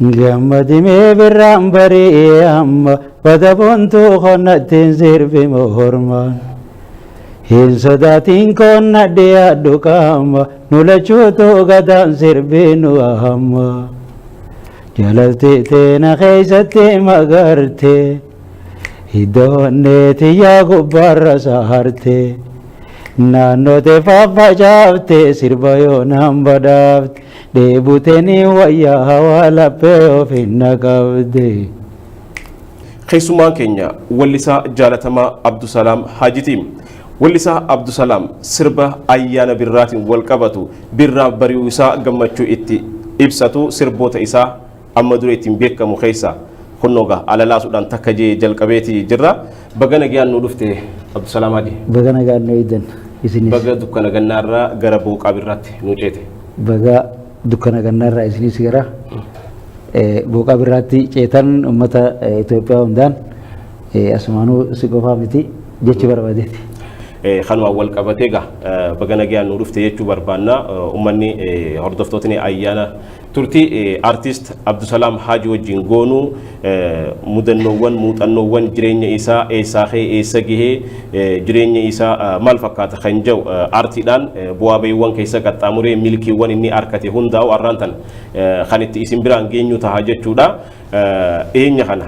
Gammadimee birraan bari'ee amma bada boontuu konnattiin sirbi morma. Hin sodaatiin konna dhiyaadhu qaama nu lachuutu gadaan sirbinu hamma. Jaalalti teena keessatti magarte iddoonnee tiyyaa gubbaarra saarte. Naannoo tee faffacaaftee sirba yoonaan badhaafte dheebuteenii wayyaa hawaa laphee ofiin qabde. Keessummaan keenya wallisaa jaalatamaa Abdusalaam Haajiti. Wallisaa Abdusalaam sirba ayyaana birraatiin wal qabatu, birraa bari'uu isaa gammachuu itti ibsatu, sirboota isaa amma dura ittiin beekamu keessa kunnoogaa alalaasuudhaan takka jee jalqabeeti jirra. Baga nagaan nu dhufte, Abdusalaam Haaji. Baga nagaan nu eegdan isinis. Baga dukkana gannaarraa gara booqaa birraatti nu ceete. Baga dukkana gannaarraa isinis gara booqaa birraatti ceetan. Uummata Itoophiyaa hundaan asumaanuu si qofaa miti jechi barbaadeeti. Kanumaan wal qabatee egaa baga nagaan nu dhufte jechuu barbaanna. Uummanni hordoftootni ayyaana turtii artist Abdusalaam Haaji wajjin goonuu mudannoowwan, muuxannoowwan jireenya isaa, eessaa ka'ee eessa gahee, jireenya isaa maal fakkaata kan jedhu, aartiidhaan bu'aa bahiiwwan keessa qaxxaamuree milkiiwwan inni argate hundaa'u har'aan tan kan itti isin biraan geenyu ta'a jechuudha. Dhiyeenya kana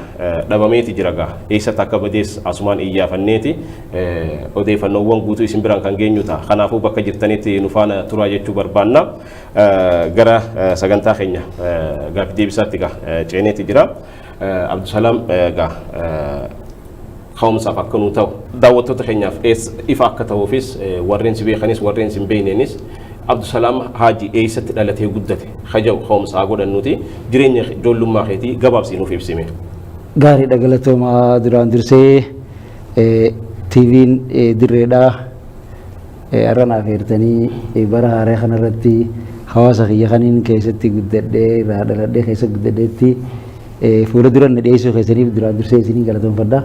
dhabameeti jira gaa, eessatti akka badees asumaan iyyaafanneeti odeeffannoowwan guutuu isin biraan kan geenyu ta'a. Kanaafuu bakka jirtanitti nu faana turaa jechuu barbaanna. Gara sagantaa keenya gaaffii deebisaatti gaa ceeneeti jira. Abdusalaam, gaa ka'umsaaf akka nuu ta'u, daawwattoota keenyaaf ifa akka ta'uufis, warreen si beekanis warreen si hin beekneenis, Abdusalaam Haaji eessatti dhalatee guddate haja'u ka'umsaa godhannuti jireenya ijoollummaa keetii gabaabsii nuuf ibsime. Gaariidha, galatooma. Duraan dursee TV'n dirreedhaa har'a naaf eertanii bara haaraa kanarratti hawaasa kiyya kaniin keessatti guddadhee irraa dhaladhee keessa guddadheetti fuula dura na dhiyeessuu keessaniif duraan dursee isinii galatoomfadha.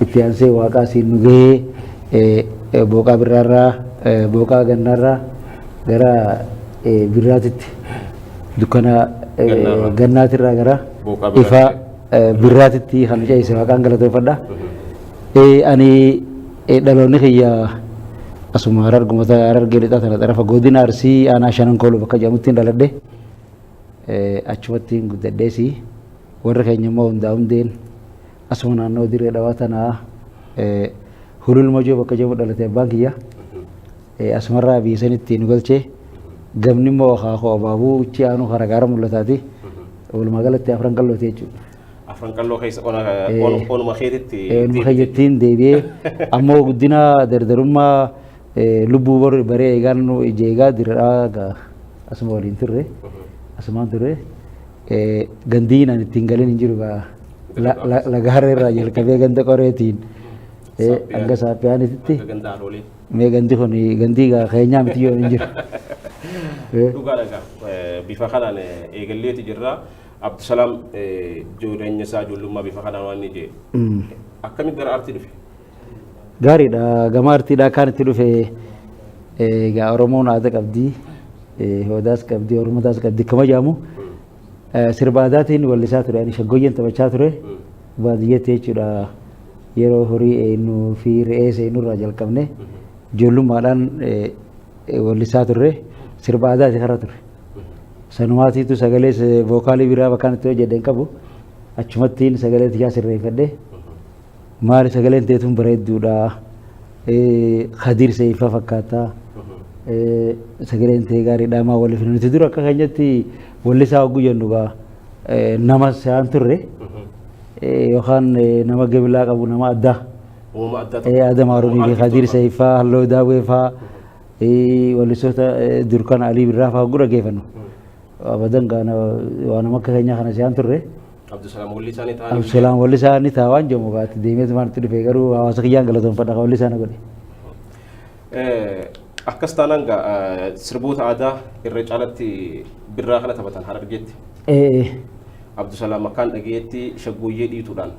Itti aansee waaqaa siin nu gahee booqaa birraarraa, booqaa gannaarraa gara birraatitti, dukkana gannaatirraa gara ifa birraatitti kan nu ceesise waaqaan galatoomfadha. Ani dhaloonni kiyya asuma Harargumata Harargee lixaa tana xarafa godina Arsii aanaa Shanan Kooluu bakka jedhamutti dhaladhe. Achumatti guddadheesi. Warri keenya immoo hundaa hundeen asuma naannoo Dirree Dhawaa tanaa Hulul Majoo bakka jedhamu dhalate abbaan kiyya. Asumarraa biyya sanitti nu galchee, gamni immoo akaakuu abaabuu uchi aanuu kara gaara mul'ataati. Walumaa galatti Afran Qallooti jechuudha. Afran Qalloo keessa onuma keetitti. Onuma keeyyattiin deebi'ee ammoo guddina dardarummaa lubbuu baree eegaan ija eegaa Dirree asuma waliin turre, asumaan turre. Gandiin ani ittiin galeen hin jiru gaa, laga harreerraa jalqabee ganda qoreetiin hanga Saappiyaanitti. Mee gandi kun gandii gaa keenyaa miti yoo hin jiru. Dhugaadha, gaa bifa kanaan eegalleeti jirra. Abdusalaam jireenya isaa ijoollummaa bifa kanaan waan inni jee. Akkamitti gara aartii dhufe? Gaariidha. Gama aartiidhaa kan itti dhufe egaa Oromoon aadaa qabdi, hoodaas qabdi, Oromotaas qabdi akkama jedhamu, sirba aadaatiin wallisaa ture. Ani shaggooyyeen taphachaa ture baadiyyeetti jechuudha. Yeroo horii eenyuu fi re'ee seenurraa jalqabne ijoollummaadhaan wallisaa turre, sirba aadaati karra ture. Sanumaatiitu sagalee vookaalii biraa bakkaan itti hojjedhe hin qabu. Achumattiin sagalee tiyyaa sirreeffadhe. Maali, sagaleen teetuun bareedduudha. Khadiir Seeyifaa fakkaata. Sagaleen tee gaariidha, maa waliif nuti dura akka keenyatti wallisaa hogguu jennu gaa nama se'aan turre yookaan nama gibilaa qabu, nama addaa. Uumama addaa tokko. Adam Haruunii fi Khadiir Seeyifaa, Halloo Daawwee faa, wallistoota durkana Alii Birraa faa hogguu dhaggeeffannu. Abadan waa nama akka keenyaa kana se'aan turre. Abdusalaam wallisaa ni ta'anii. Abdusalaam wallisaa ni ta'a waan jedhamu gaatti deemeetu waan itti dhufe, garuu hawaasa kiyyaan galatoonfadha kan wallisaa na godhe. Akkas taanaan gaa sirboota aadaa irra caalatti birraa kana taphatan Harargeetti. Abdusalaam akkaan dhageetti shaggooyyee dhiituudhaan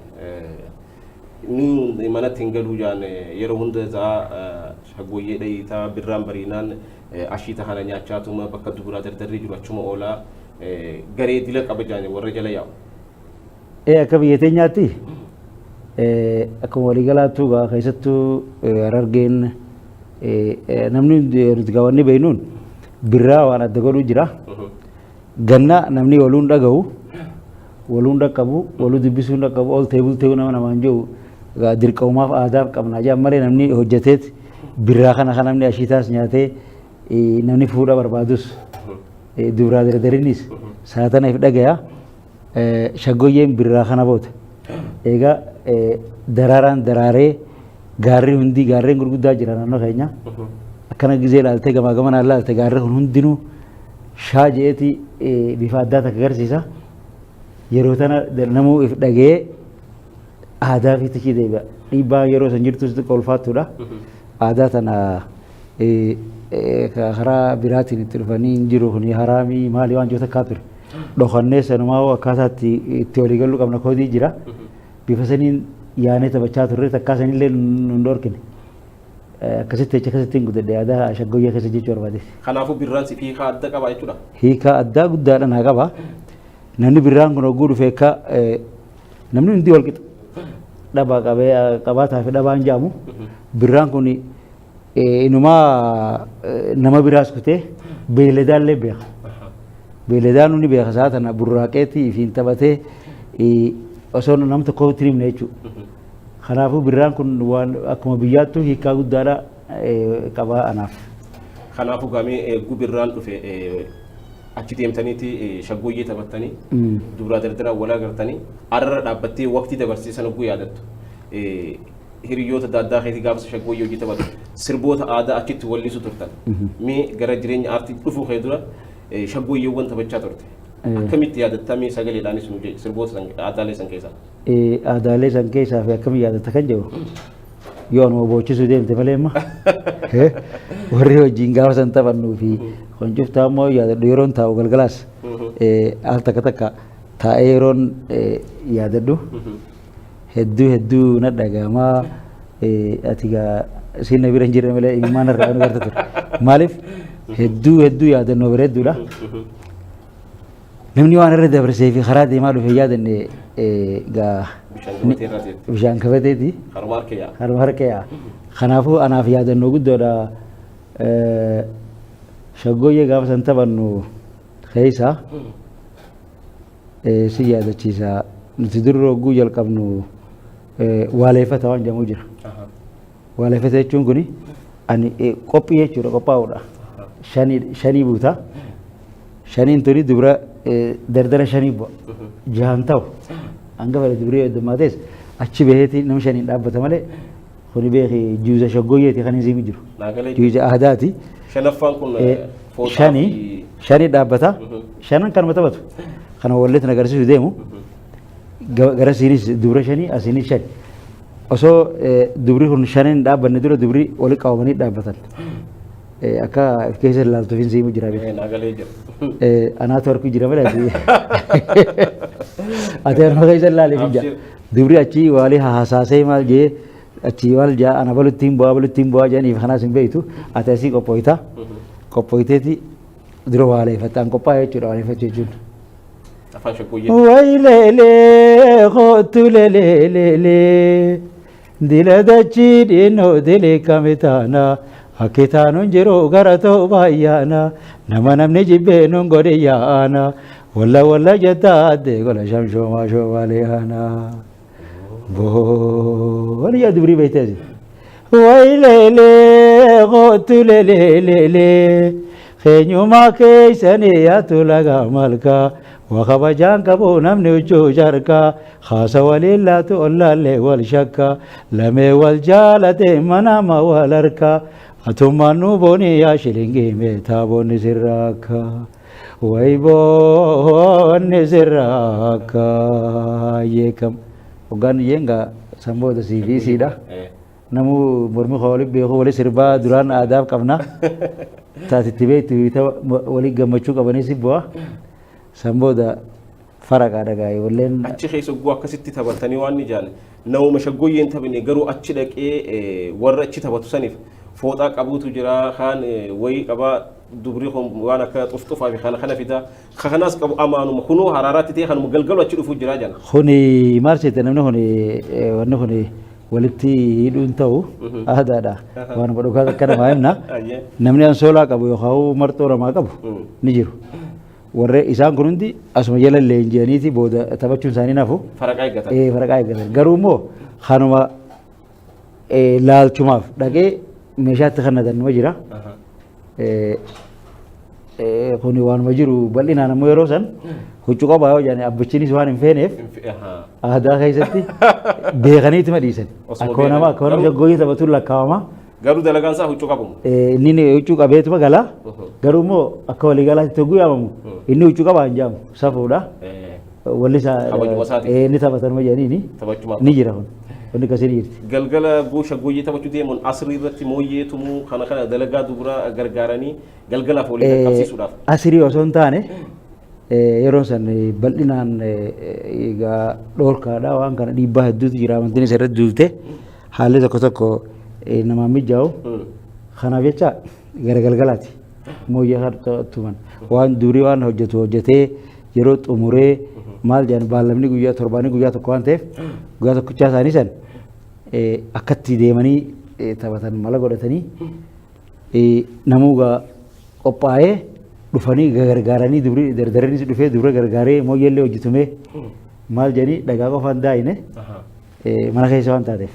nu manatti hin galuu jaan, yeroo hunda za'a shaggooyyee dhahiitaa, birraan bariinaan ashiita kana nyaachaatuma bakka duburaa dardarri jiru achuma oolaa. Garee dila qaba jaani warra jala yaa'u. Akka biyya teenyaatti akkuma waliigalaattuu gaa keessattuu Harargeen namni nuti gaawwanni beeknuun birraa waan adda godhuu jira. Ganna namni waluun dhaga'u, waluun dhaqqabu, waluu dubbisuun dhaqqabu, ol ta'e bultee nama namaan jiru dirqamumaaf aadaaf qabna jedhan malee namni hojjeteet birraa kana kan namni ashiitaas nyaatee namni fuudha barbaadus dubraa dardarinis saatana if dhagaya. Shaggooyyeen birraa kana booda. Egaa daraaraan daraaree gaarri hundi gaarreen gurguddaa jira naannoo keenya. Akkana gizee ilaaltee gamaa gamanaan ilaalte gaarri kun hundinuu shaa je'eeti bifa addaa takka agarsiisa. Yeroo tana namuu if dhagee aadaa fi tikii deebi'a. Dhiibbaa yeroo san jirtus xiqqoo ulfaattuudha. Aadaa tana karaa biraatiin itti dhufanii hin jiru kun haraamii maali waan jiru takkaa ture. Dhokannee sanumaa hoo akkaataa itti walii galuu qabna koodii jira. Bifa saniin yaanee taphachaa turre takkaa sanillee nun dhorkine. Akkasitti jecha akkasitti hin guddadhe aadaa shaggooyyee keessa jechuu barbaade. Kanaafuu birraan siif hiikaa adda qaba jechuudha. Hiikaa addaa guddaadha naa qaba. Namni birraan kun hogguu dhufe akka namni hundi wal qixa. Dhabaa qabee qabaataa fi dhabaan jedhamu. Birraan kun inumaa nama biraas kutee beeyladaallee beeka. Beeyladaan ni beeka isaa tana burraaqeetii ifiin taphatee osoo nam tokko itti himne jechuudha. Kanaafuu birraan kun waan akkuma biyyaattuu hiikaa guddaadha qaba anaaf. Kanaafuu gaamee eeguu birraan dhufe achi deemtaniiti shaggooyyee taphattanii dubraa dardaraa wal agartanii arra dhaabbattee waqtii dabarsiisan hogguu yaadattu. Hiriyoota adda addaa keetii gaafa shaggooyyee hojii taphatu sirboota aadaa achitti wallisu turtan. Mee gara jireenya aartii dhufuu kee dura shaggooyyeewwan taphachaa turte. Akkamitti yaadattaa mee sagaleedhaanis nu jedhi sirboota aadaalee san keessaa? Aadaalee san keessaa fi akkamiin yaadatta kan jedhu yoo anuma boochisuu deemte malee amma warri wajjin gaafa san taphannuu fi qoncuftaa immoo yaadadhu yeroon taa'u galgalaas al takka takka taa'ee yeroon yaadadhu hedduu hedduu na dhaga'amaa. Ati gaa siin na bira hin jirre malee imimmaan irraa nu garta ture. Maaliif hedduu hedduu yaadannoo bareedduudha. Namni waan irra dabarsee fi karaa deemaa dhufe yaadanne gaa Bishaan gabatee irraa teette. Bishaan gabateeti. Haruma harka yaa. Haruma harka yaa. Kanaafuu anaaf yaadannoo guddoodha. Shaggooyyee gaafa san taphannu keessa si yaadachiisa. Nuti dur hogguu jalqabnu waaleeffata waan jedhamu jira. Waaleeffata jechuun kuni ani qophii jechuudha, qophaa'uudha. Shanii buuta. Shaniin tuni dubra dardara shanii bu'a. Jahan ta'u. Hanga fedhe dubrii heddumaates achi baheeti nama shaniin dhaabbata malee kuni beeki juuza shaggooyyeeti kan hin jiru. Naagalee. Juuza aadaati. Shanaffaan kun fooxaa Shanii fi shanii dhaabbata. Shanan kanuma taphatu. Kana walleetti agarsiisu deemu. Gara siinis dubra shanii asiinis shani. Osoo dubri kun shaniin dhaabbanne dura dubri walitti qabamanii dhaabbatan. Akka if keessa ilaaltuuf hin siimu jira beeku. Naagalee jira. Anaatu harku jira malee ati. Ati harma keessa ilaaliif hin jira. Dubri achi waalii hahasaasee maal jee achi maal jaa ana baluttiin bu'aa baluttiin bu'aa jedhaniif kanaas hin beektu. Ati asii qophooyta. Qophooyteeti dura waaleeffatta. An qophaa'e jechuudha waaleeffachuu jechuun. Afaan shaggooyyee. Wayleelee kootu leleelelee dila dachii dhinnoo dile kamitaana akki taanuun jiru gara ta'u baay'aana nama namni jibbee nun godhe yaa'ana walla walla jettaa addee gola shamshoomaa shoomaalee aana. Booni yaa dubrii beekteesi. Wayleelee kootu leleelelee keenyumaa keessanii yaatu laga malkaa wakabajaan qabu namni huccuu jarkaa haasa waliin laatu ollaallee wal shakka lamee wal jaalate manama wal harkaa atummaan nu booni yaa shilingii meetaa boonni sirraa akka way boonni sirraa akka yeekam. Hoggaan yeengaa sanboota siifii siidha. Namuu mormi koo waliin beeku wali sirbaa duraan aadaaf qabna. Taatitti beektu walii gammachuu qabanii si bu'a. San booda faraqaa dhagaa'e walleen. Achi keessa hogguu akkasitti taphatanii waan ni jaalle Namuma shaggooyyee hin taphne garuu achi dhaqee warra achi taphatu saniif fooxaa qabuutu jira, kaan wayii qabaa, dubri kun waan akka xufxufaa fi kana kana fidaa, kanaas qabu amaanuma kunoo haraaraatti ta'e kanuma galgalu achi dhufuu jira jala. Kuni maal seete, namni kun wanni kun walitti hidhuun ta'u aadaadha. Waanuma dhugaa akka namaa himna. Namni ansoolaa qabu yookaan marxoo namaa qabu ni jiru. Warra isaan kun hundi asuma jala leenji'aniiti booda taphachuun isaanii nafu. Faraqaa eeggatan. Faraqaa eeggatan. Garuu immoo kanuma laalchumaaf dhaqee meeshaatti kannatan numa jira. Kuni waanuma jiru bal'inaan ammoo yeroo san huccuu qabaa yoo jedhan abbichiinis waan hin feeneef aadaa keessatti beekaniitti madhiisan. Akkuma nama akkuma nama shaggooyyee taphatuun lakkaawama. Garuu dalagaan isaa huccuu qabumu. Inni huccuu qabeetuma gala. Garuu immoo akka waliigalaatti hogguu yaamamu inni huccuu qabaa hin jedhamu safuudha. Walli isaa Kabajuma isaatiif. Inni taphatanuma jedhaniini Taphachumaaf. ni jira kun. Wanni akkasii ni jirti. Galgala goosha gooyyee taphachuu deemuun asrii irratti mooyyee tumuu kana kana dalagaa dubraa gargaaranii galgalaaf walii qaqqabsiisuudhaaf. Asirii osoo hin taane yeroon san bal'inaan egaa dhoorkaadha, waan kana dhiibbaa hedduutu jira, amantiin isa irratti duulte, haalli tokko tokko namaan mijaa'u. Kanaaf jecha gara galgalaati mooyyee kan tuman, waan durii waan hojjetu hojjetee yeroo xumuree maal jedhan, baallamni guyyaa torbaanii guyyaa tokko waan ta'eef guyyaa tokkichaa isaanii san akkatti deemanii taphatan mala godhatanii namuu qophaa'ee dhufanii gargaaranii, dubri dardarrinis dhufee dubra gargaaree mooyyeellee hojjetumee maal jedhanii dhagaa qofaan daa'ine mana keessa waan taateef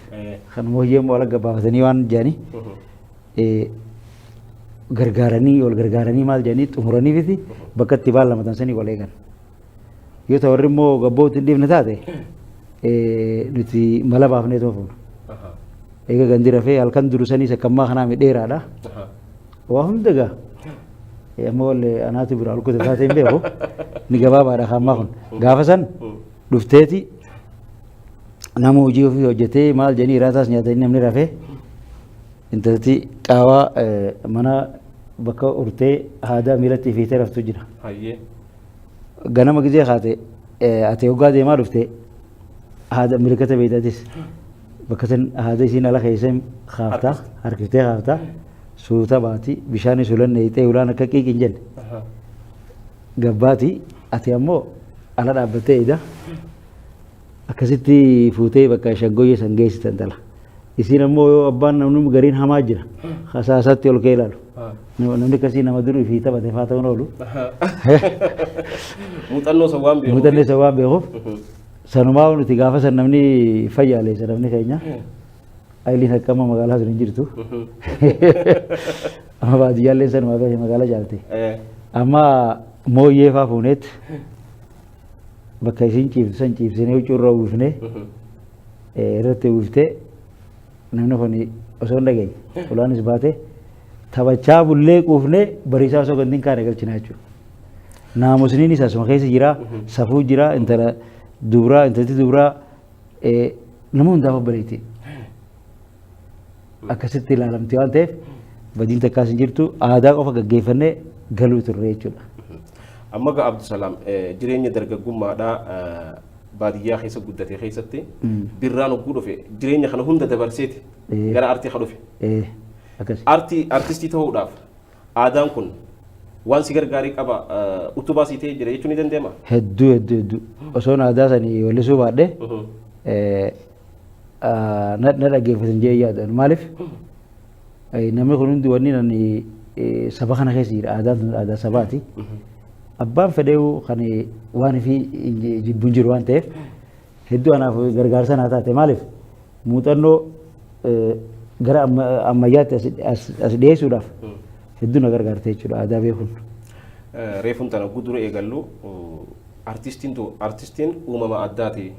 kan mooyyee immoo ala gabaafatanii waan jedhanii gargaaranii wal gargaaranii maal jedhanii xumuraniifiti bakka itti baallamatan sanii wal eegan. Yoo ta'u warri immoo gabbootti hin dhiifne taate nuti mala baafnee toofuun. Eega gandi rafee halkan duru saniis akka ammaa kanaa dheeraadha. Waa hunda gaa. Amma wallee anaatu bira ol kute taatee hin beeku. Ni gabaabaadha kan ammaa kun. Gaafa san dhufteeti nama hojii ofii hojjetee maal jedhanii iraataas nyaatanii namni rafee intalti qaawaa mana bakka urtee haadaa miilatti fiitee raftu jira. Ganama gizee kaate ati hoggaa deemaa dhufte haada milikata beeytaatis bakka san haada isiin ala keessa kaaftaa harkiftee kaaftaa suuta baati, bishaanis ulan neeyxee ulaan akka qiiqi hin jenne gabbaati, ati ammoo ala dhaabbattee eeyda akkasitti fuutee bakka shaggooyyee san geessitan intala. Isiin ammoo yoo abbaan namni gariin hamaa jira hasaasaatti ol ka'ee ilaalu. Namni akkasii nama durii fi taphate faa ta'uun oolu. Muuxannoo isa waan beekuuf. Muuxannoo isa waan beekuuf. Sanumaa nuti gaafa san namni fayyaaleessa namni keenya. Ayiliin akka amma magaalaa sun hin jirtu. Amma baadiyyaallee sanumaa beekee magaalaa jaalte. Amma mooyyee faa fuuneet bakka isiin ciiftu san ciibsinee huccuu irra uwwifnee irratti uwwiftee namni kun osoo hin dhageenye ulaanis baatee taphachaa bullee quufnee bariisaa osoo gandi hin kaane galchinaa jechuudha. Naamusniinis asuma keessa jira, safuu jira, intala dubraa, intalti dubraa nama hundaaf obboleetti. Akkasitti ilaalamti waan ta'eef badiin takkaas hin jirtu, aadaa qofa gaggeeffannee galuu turre jechuudha. Amma gaa Abdusalaam, jireenya dargaggummaadhaa baadiyyaa keessa guddate keessatti birraan hogguu dhufe jireenya kana hunda dabarseeti gara aartii ka dhufe. Akkasi. Aartii artistii ta'uudhaaf aadaan kun waan si gargaarii qaba, utubaa si ta'ee jira jechuun ni danda'ama. Hedduu hedduu hedduu. Osoon aadaa sanii wallisuu baadhee na dhaggeeffatan jee yaadan. Maaliif namni kun hundi wanni nani saba kana keessa jira, aadaan tun aadaa sabaati. Abbaan fedheewu kan waan fi jibbuun jiru waan ta'eef hedduu anaaf gargaarsa naa taate. Maaliif muuxannoo gara ammayyaatti as dhiyeessuudhaaf hedduu na gargaarte jechuudha aadaa beekuun. Reefuun tana gudura eegallu artistiin artistiin uumama addaati.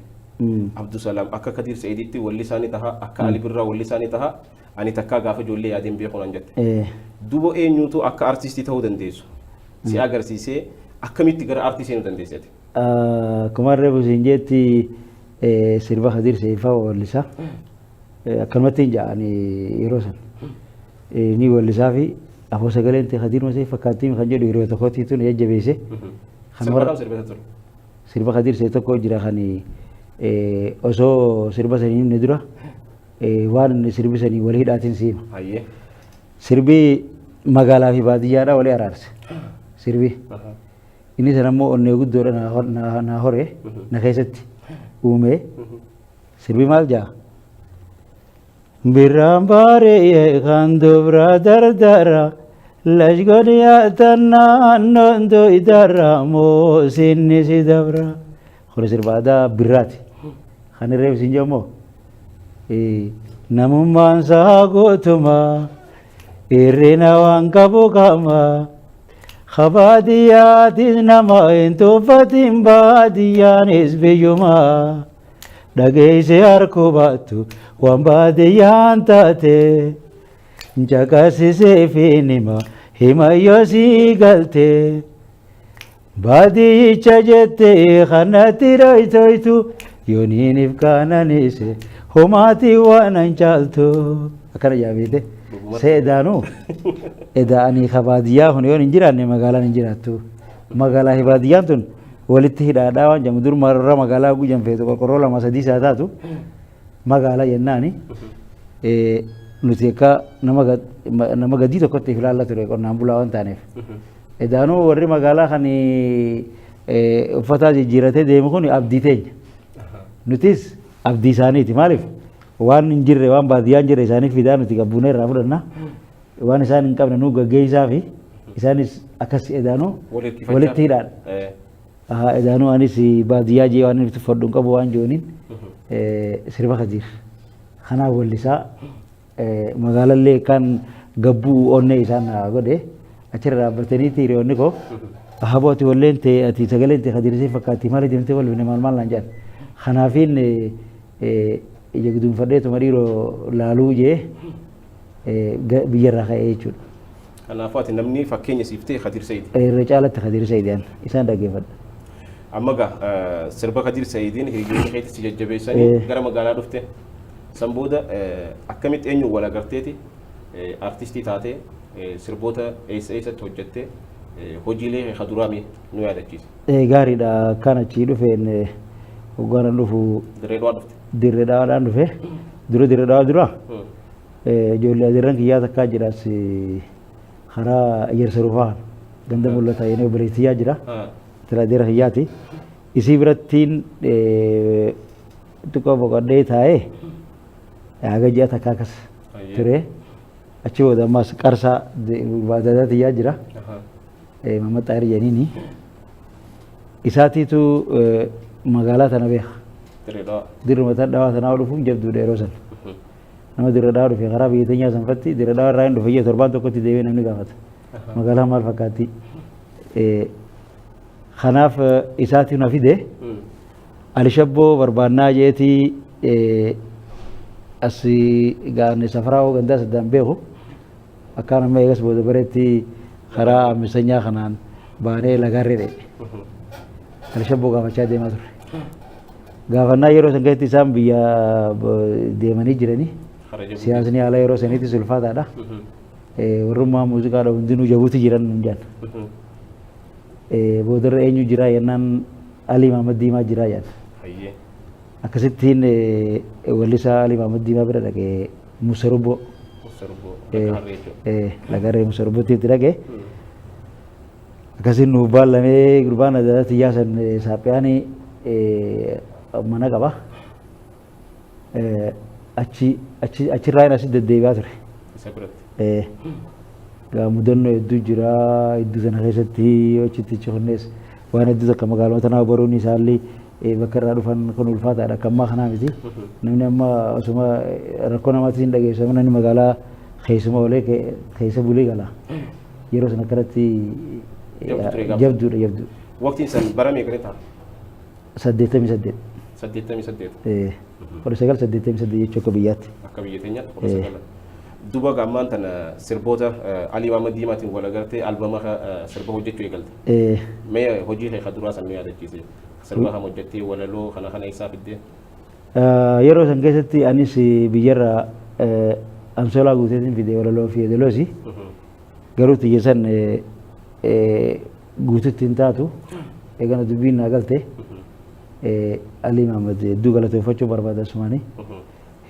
Abdusalaam akka Kadiir Sa'iditti walli isaanii taha, akka Ali Birraa walli isaanii taha, ani takkaa gaafa ijoollee yaadeen beeku naan jette. Duuba eenyuutu akka artistii ta'uu dandeessu si agarsiisee, akkamitti gara artii seenuu dandeesseeti? Akkuma reefu siin jeetti sirba Kadiir Sa'iid fa'aa wallisaa. Akkanumatti hin ja'ani yeroo san. Ni wallisaa fi afoo sagaleen ta'e Kadiir Masee fakkaattii kan jedhu yeroo tokkotti tun jajjabeesse. Sirba kam sirbata ture? Sirba Kadiir Sa'iid tokko jira kan Osoo sirba sanii himne dura waan inni sirbi sanii walii hidhaatiin siima. Hayyee. Sirbi magaalaa fi baadiyyaadhaa walii araarse. Sirbi. Inni sana immoo onnee guddoodha naa hore na keessatti uume. Sirbi maal jaa? Birraan baaree kan dubra dardara lashgoniyaa tannaannoon doydarra moosinni si dabra. Kun sirba aadaa birraati. Kan irreef isin jedhamu namummaan isaa guutuma hir'ina waan qabu qaba. Kabaadiyyaatis nama hin tuffatin baadiyyaanis biyyuma. Dhageesse harkuu baattu waan baadiyyaan taate. Caqasisee fi nima himayyoo sii galte. Baadiyyicha jettee kanatti dhoytoytu yooniiniif kaananiise homaatii waan an caaltu. Akkana jaabeete. Seedaanuu edaa'anii ka baadiyyaa kun yoon hin jiraanne magaalaan hin jiraattu. Magaalaa fi baadiyyaan tun walitti hidhaadhaa waan jedhamu dur marra magaalaa gujan feetu qorqorroo lama sadii isaa taatu magaalaa jennaani. Nuti akka nama gadii tokkotti ilaalla ture qonnaan bulaa waan taaneef. Edaanuu warri magaalaa kan uffata jijjiiratee deemu kun abdii teenya. Nutis abdii isaaniiti. Maaliif? Waan hin jirre waan baadiyyaa hin jirre isaaniif fidaa nuti gabbuunee irraa fudhanna. Waan isaan hin qabne nu gaggeessaa fi isaanis akkas edaanuu walitti hidhaadha. Edaanuu anis baadiyyaa jee waan inni tuffadhu hin qabu waan jooniin sirba Kadiir. Kanaaf wallisaa magaalallee kan gabbuu onnee isaan godhe achirra dhaabbataniiti hiriyoonni koo ahaboo ati walleen ta'e ati sagaleen ta'e Kadiir isii fakkaatti maali deemtee wal bine maal maal naan jedhan. Kanaafiin ija guduunfadheetuma dhiiroo laaluu jee biyyarraa ka'ee jechuudha. Kanaafuu ati namni fakkeenya siif ta'e Kadiir Sa'iid. Irra caalatti Kadiir Sa'iidiyaan isaan dhaggeeffadha. Amma gaa sirba Kadiir Sa'iidiin hiriyoonni keetti si jajjabeessanii gara magaalaa dhufte. San booda akkamitti eenyuun wal agarteeti artistii taatee sirboota eessa eessatti hojjettee hojiilee kee duraa mee nu yaadachiisi. Gaariidha kan achii dhufeen hoggaan dhufu Dirree Dhawaa dhufte. Dirree Dhawaadhaan dhufe. Dura Dirree Dhawaa dura ijoollee adeerran kiyyaa takkaa jiraas karaa Ejersa Rufaa ganda mul'ata inni obboleettiyyaa jira. Tira adeera kiyyaati. Isii birattiin xiqqoo boqodhee taa'ee haga ji'a takkaa akkas ture. Achi booda ammas qarsaa baadiyyaa tiyyaa jira. Mamad Xaahir jedhaniini. Isaatiitu magaalaa tana beeka. Dirree Dhawaa. Dirruma tan dhawaa tanaa dhufuun jabduudha yeroo san. Nama Dirree Dhawaa dhufe karaa biyya teenyaa sanfatti Dirree Dhawaa irraa hin dhufe jee torbaan tokkotti deebi'ee namni gaafata. Magaalaa maal fakkaatti? Kanaaf isaatiin na fide. Alishabboo barbaannaa jeetii as gaanne safaraa gandaa saddaan beeku. Akkaan amma eegas booda bareetti karaa ammisanyaa kanaan baanee lagaarree dhaqe. Alishabboo gaafachaa deemaa turre. Gaafannaa yeroo san keessatti isaan biyya deemanii jiranii. Siyaasni haala yeroo saniitti ulfaataadha. Warrummaa muuziqaadha hundinuu jabuuti jiran nuun jedhan. Boodarra eenyu jira jennaan Alii Mahammad Diimaa jira jedhan. Akkasittiin wallisaa Alii Mahammad Diimaa bira dhaqee Musarubboo. Lagarree Musarubbootti itti dhaqee. Akkasiin nuuf baallamee gurbaan adda tiyyaa san saaphiyaanii mana qaba. Achi achi achirraa inni asitti deddeebi'aa ture. Isa biratti. Gaa mudannoo hedduu jira hedduu sana keessatti yoo achitti cufnees waan hedduu takka magaalota tanaa baruun isaallee bakka irraa dhufan kun ulfaataadha akka ammaa kanaa miti. Namni amma osuma rakkoo namaatti hin dhageessamu namni magaalaa keessuma oolee keessa bulee gala. Yeroo sana akkanatti jabduudha jabduu. Waqtiin san bara meeqa ta'a? 88. 88. 1988 jechuu akka biyyaatti. Akka biyya teenyaatti 19. Duba ammaan tana sirboota Alii Mahammad Diimaatiin wal agartee albama sirba hojjechuu eegalte. Mee hojii kee kan duraa san nu yaadachiise. Sirba kam hojjettee walaloo kana kana eessaa fiddee? Yeroo san keessatti anis biyyarraa ansoolaa guuteetiin fide walaloo fi yeedaloosi. Garuu tiyya san guututti hin taatu. Eegana dubbiin naa galte. Alii Mahammad hedduu galatoofachuu barbaada asumaanii.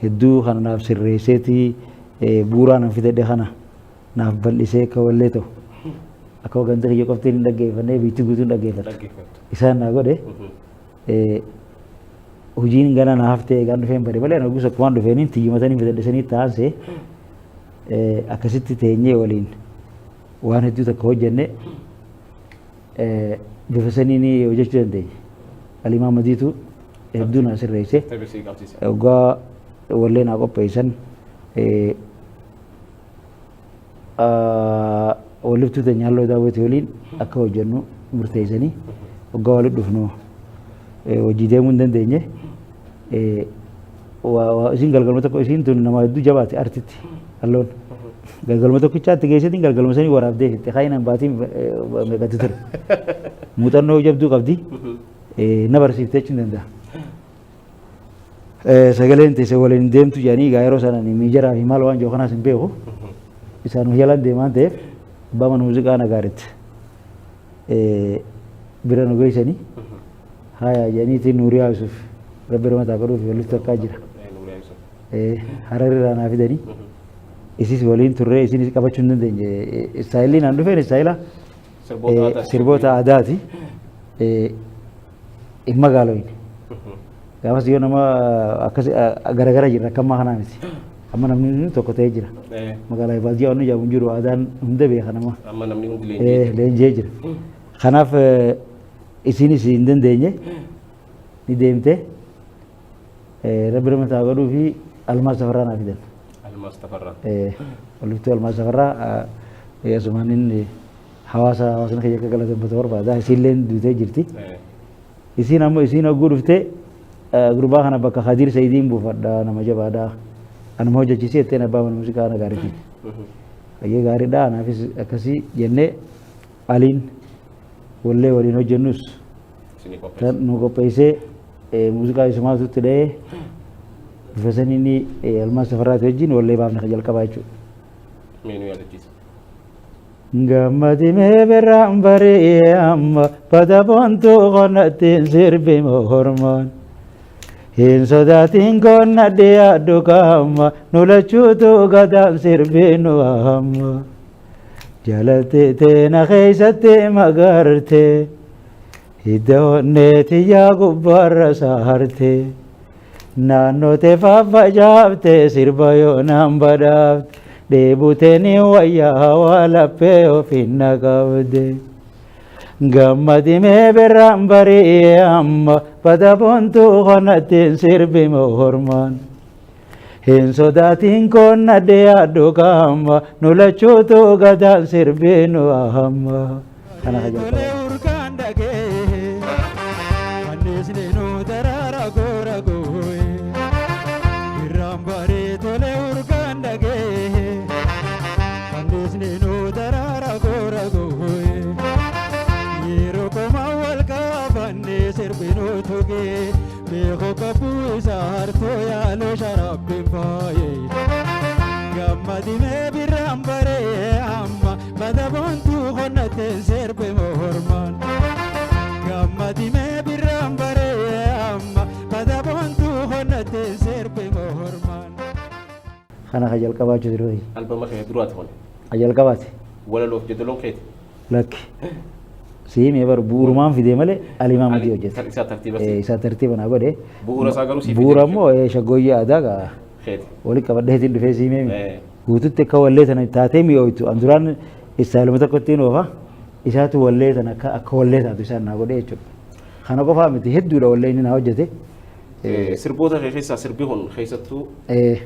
Hedduu kana naaf sirreesseeti, bu'uuraa nan fidadhe kana naaf bal'isee akka wallee ta'u. Akka ganda kiyya qoftiin hin dhaggeeffannee biitti guutuun dhaggeeffattu. Dhaggeeffattu. Isaan naa godhe. Hojiin gana na haftee eegaan dhufeen bare malee ani akkumaan dhufeeniin tiyyimatanii fidadhe taasise akkasitti teenyee waliin waan hedduu takka hojjenne, bifa saniin hojjechuu dandeenya. Alii Mahammadiitu hedduu naa sirreesse. Taphee qabsiisa. Waggaa wallee naa qopheessan, walliftuu teenya Halloo Daawwitii waliin akka hojjennu murteessanii, waggaa walitti dhufnu hojii deemuu hin dandeenye. Isin galgalma tokko, isiin tun nama hedduu jabaate artitti Halloon. Galgalma tokkichaatti geessitiin galgalma sanii waraabdee fitte, kaayinaan baatiin meeqatti ture. Muuxannoo jabduu qabdi. Na barsiiftee jechuun danda'a. Sagaleen teessee waliin deemtu jedhanii, egaa yeroo sana miijaraa fi maal waan jiru kanaas hin beeku. Isaan jalaan deemaan ta'eef abbaa mana muuziqaa nagaaritti bira nu geessanii, haya jedhaniitiin Nuuriyaa Yusuf, rabbi ramataa godhuuf, walitti takkaa jira. Nuuriyaa Yusuf. Hararrirraa naa fidanii isis waliin turree isinis qabachuu hin dandeenye. Istaayilii naan dhufeen istaayila Sirboota aadaa. Sirboota aadaati. Hin magaaloyne. Gaafas yoo nama akkas garagara jirra, akka ammaa kanaa miti. Amma namni tokko ta'ee jira. Magaalaa baadiyyaa wanni jedhamu hin jiru, aadaan hunda beeka nama. Amma namni hundi leenjii. Leenjee jira. Kanaaf isinis hin dandeenye, ni deemte. Rabbi nama taa godhuu fi Almaas Tafarraa naa fidan. Almaas Tafarraa. Walliftuu Almaas Tafarraa asumaan inni hawaasni kiyya akka galateeffatu barbaada. Isiilleen duutee jirti. Isiin ammoo isiin hogguu dhuftee, gurbaa kana bakka Khadiir Sayidiin buufadha, nama jabaadha. Anuma hojjechiisee jetteen abbaa mana muuziqaa nagaariitiin. Baay'ee gaariidha, anaafis akkasii jennee Aliin wallee waliin hojjennus Isinii qopheesse. Nu qopheessee, muuziqaa isumaatu itti dhahee, bifa saniin Almaas Tafarraati wajjin wallee baafne kan jalqabaa jechuudha. Mee nu yaadachiisa. Gammadimee birraan barii amma bada boontuu qonnattiin sirbi hormoon. Hin sodaatiin qonna dhiyaadhu qaama, nu lachuutu gadaan sirbi nu hamma. Jalatti teena keessatti magarte, hidda onnee tiyyaa gubbaarra saarte. Naannoo tee faffacaafte, sirba yoonaan badhaafte. Dheebutee ni wayyaa hawaa laphee ofiin na qabde. Gammadimee birraan barii amma bada boontuu qonnattiin sirbi hormaan. Hin sodaatiin qonna dhiyaadhu qaama, nu lachuutu gadaan sirbi nu hamma. Kana kan Tole jalqaba. Urgaan dhagee kannisni nu daraara goora gooye, birraan baree tole urgaan dhagee kannisni nu daraara goora gooye, yeroo koma wal qabanne sirbinu tugee beeku qabbuu isaa hartoo yaaloo sharaabbiin faaye. Gammadimee birraan baree amma bada boontuu qonnateen sirbe mormaan. Gammadimee birraan baree amma bada boontuu qonnateen sirbe mormaan. Kana kan jalqabaa jiru. Albama kee duraati kun. Kan jalqabaati. Walaloof jedaloon keeti. Lakki. Siimee bar bu'uurumaan fidee malee Alimaa Madii hojjete. Isaa tartiiba Isaa tartiiba naa godhe. Bu'uura isaa garuu siif Bu'uura immoo shaggooyyee aadaa gaa keeti. Walitti qabadheetiin dhufee siimee guututti akka wallee sana taatee mi'ooytu. An duraan istaayiluma tokko ittiin oofa, isaatu wallee sana akka wallee taatu isaan naa godhe jechuudha. Kana qofaa miti, hedduudha wallee inni naa hojjete. Sirboota kee keessaa sirbi kun keessattuu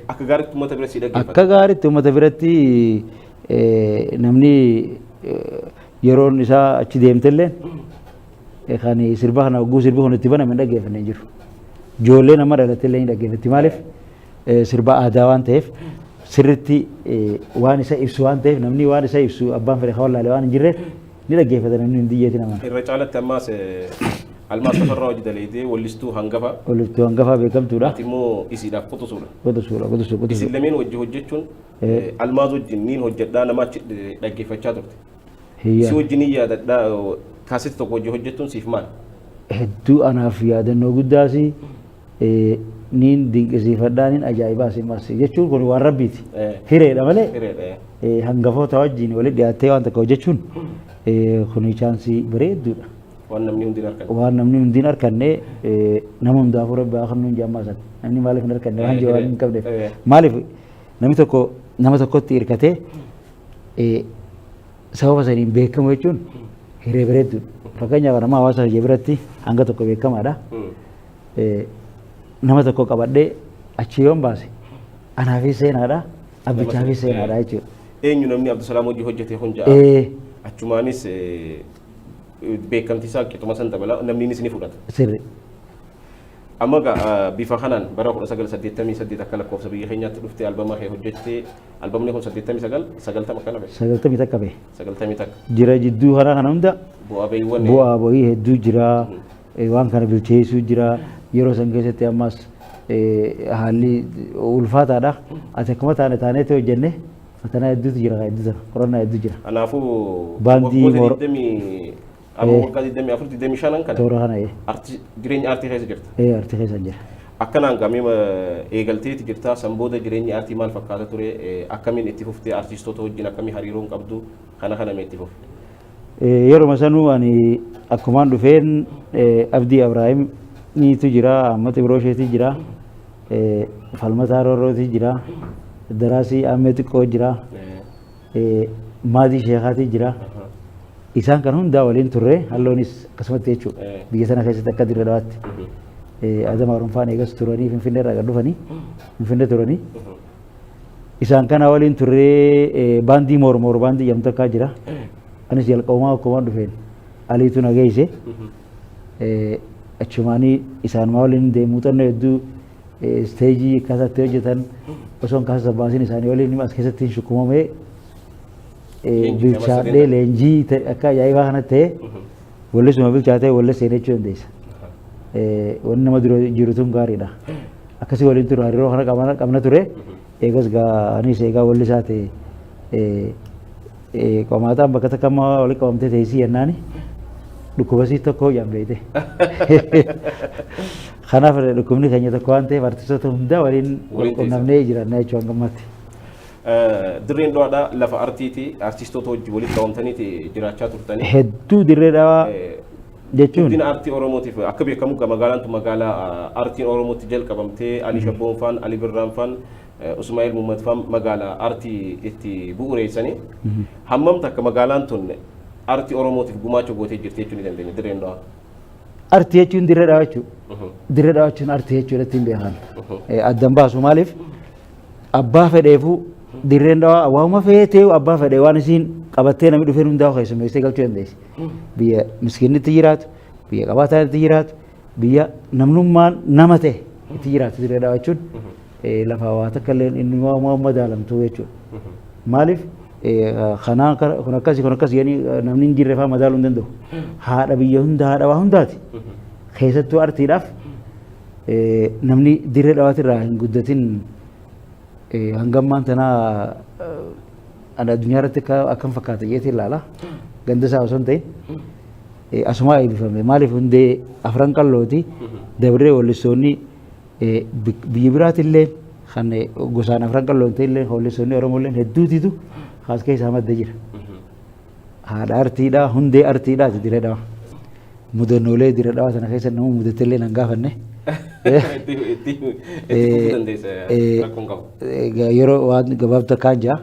akka gaariitti uummata bira si dhaggeeffata. Akka gaariitti uummata biratti namni yeroon isaa achi deemtellee kan sirba kana hogguu sirbi kun itti baname hin dhaggeeffanne hin jiru. Ijoolleen amma dhalattellee hin dhaggeeffatti. Maaliif? Sirba aadaa waan ta'eef, sirritti waan isa ibsu waan ta'eef, namni waan isa ibsu abbaan fedhe kan wallaale waan hin jirreef ni dhaggeeffata namni hin diyyeeti nama. Irra caalatti ammaas Almaas Tafarraa hojii daleetee wallistuu hangafa. Walliftuu hangafaa beekamtuudha. Ati immoo isiidhaaf quxisuudha. Quxisuudha, quxisuu, quxisuu. Isin lameen wajji hojjechuun Almaaz wajjin niin hojjedhaa nama achi dhaggeeffachaa turte. Hiyyaa. Si wajjin niin yaadadhaa, kaasetti tokko wajji hojjechuun siif maal? Hedduu anaaf yaadannoo guddaas, niin dinqisiifadhaa, niin ajaa'ibaas immas jechuun kun waan rabbiiti. Hireedha malee. Hireedha. Hangafoota wajjin walitti dhiyaattee waan takka hojjechuun kun chance bareedduudha. Waan namni hundi hin arganne. Waan namni hundi hin arganne, nama hundaafuu rabbi haa kennu hin jammaa san. Namni maaliif hin arganne waan jiru waan hin qabneef. Maaliif namni tokko nama tokkotti hirkatee sababa saniin beekamu jechuun hiree bareedduudha. Fakkeenyaaf, nama hawaasa kiyya biratti hanga tokko beekamaadha. Nama tokko qabadhee achi yoon baase anaafis seenaadha, abbichaafis seenaadha jechuudha. Eenyu namni Abdusalaam hojii hojjete kun ja'a. Achumaanis beekamtii isaa qixuma san dabala, namni ni fudhata. Sirri. Amma bifa kanaan bara 1988 akka lakkoofsa biyya keenyaatti dhuftee albama kee hojjettee, albamni kun 89, 90 akkana ba'e. 91 ba'e. 91. Jira, jidduu kana kana hunda Bu'aa bahiiwwan. Bu'aa bahii hedduu jira. Waan kana bilcheessuu jira. Yeroo san keessatti ammas haalli ulfaataadha. Ati akkuma taane taaneetti hojjenne, fatanaa hedduutu jira, hedduu sana qorannaa hedduu jira. Kanaafuu Baandii waggoota 20 amma waggaa 24, 25 kana Toora kana. Jireenya aartii keessa jirta. Aartii keessa jira. Akkanaan gamee eegalteeti jirta. San booda jireenyi aartii maal fakkaata ture? Akkamiin itti fuftee? Artistoota wajjin akkamii hariiroon qabdu? Kana kana mee itti fufe. Yeruma sanuu ani akkumaan dhufeen Abdii Abrahaim niitu jira, Ahmad Ibroosheeti jira, Falmataa Roorrooti jira, Daraasii Ahmed Xiqqoo jira, Maadii Sheekaati jira. Isaan kan hundaa waliin turre, halloonis akkasumatti jechuudha. Biyya sana keessatti akka Dirree Dhawaatti. Adama Haruunfaan eegas turanii Finfinnee irraa gad dhufanii Finfinnee turanii. Isaan kana waliin turree baandii Moormoor baandii jedhamtu takkaa jira. Anis jalqabumaa akkumaan dhufeen Aliitu na geesse. Achumaanii isaanuma waliin deemu, muuxannoo hedduu stage akkaataa itti hojjetan osoo hin kaasa baasin isaanii waliin as keessatti hin shukumamee Leenjii nama bilchaadhee sadeen. Leenjii akka ajaa'ibaa kana ta'e wallisuma bilchaatee wallis seenee jechuu dandeessa. Wanni nama dura jiru tun gaariidha. Akkasii waliin ture, hariiroo kana qabna ture. Eegas gaa anis eegaa wallisaa ta'e qomaaxaan bakka takka amma walitti qabamtee teessii jennaani dhukkubasii tokko jaan beeyte. Kanaaf dhukkubni keenya tokko waan ta'eef artistoota hundaa waliin wal Waliin qunnamnee jiranna jechuudha hanga ammaatti. Dirreen Dhawaadhaa lafa artiiti, artistoota wajjin walitti qabamtaniiti jiraachaa turtanii. Hedduu Dirree Dhawaa jechuun Guddina aartii Oromootiif akka beekamu magaalaan tun magaalaa aartiin Oromootti jalqabamtee, Ali Shabboon faan, Ali Birraan faan, Usmaa'il Muhammad faan magaalaa aartii itti bu'uureessanii. Hammam takka magaalaan tun aartii Oromootiif gumaacha gootee jirti jechuu ni dandeenya, Dirreen Dhawaa? Artii jechuun Dirree Dhawaa jechuudha. Dirree Dhawaa jechuun artii jechuudha ittiin beekan. Addan baasu, maaliif abbaa fedheefuu Dirreen Dhawaa waanuma feetee abbaa fedhee waan isiin qabattee namni dhufeen hundaa keessummeessee galchuu dandeessi. Biyya miskiinni jiraatu, biyya qabaataan itti jiraatu, biyya namnummaan nama ta'e itti jiraatu Dirree Dhawaa jechuun lafa waa takka illee inni waan madaalamtu jechuudha. Maaliif kanaa kun akkasii kun akkas jedhanii namni hin jirre fa'aa madaaluu hin danda'u. Haadha biyya hundaa, haadha waa hundaati. Keessattuu artiidhaaf namni Dirree Dhawaatirraa hin guddatin hangammaan tanaa ani addunyaa irratti akkam fakkaata jeetii ilaala. Ganda isaa osoo hin ta'in asumaa eebbifame. Maaliif hundee Afran Qallooti dabree wallistoonni biyya biraatillee kan gosaan Afran Qalloo hin ta'illee wallistoonni Oromoo illee hedduutitu haas keessaa madda jira. Haadha artiidhaa, hundee artiidhaati Dirree Dhawaa. Mudannoolee Dirree Dhawaa sana keessa nama mudatellee nan gaafanne. Itti itti itti fufuu dandeessa, rakkoon qabu. Yeroo waan gabaabtu akkaan jira.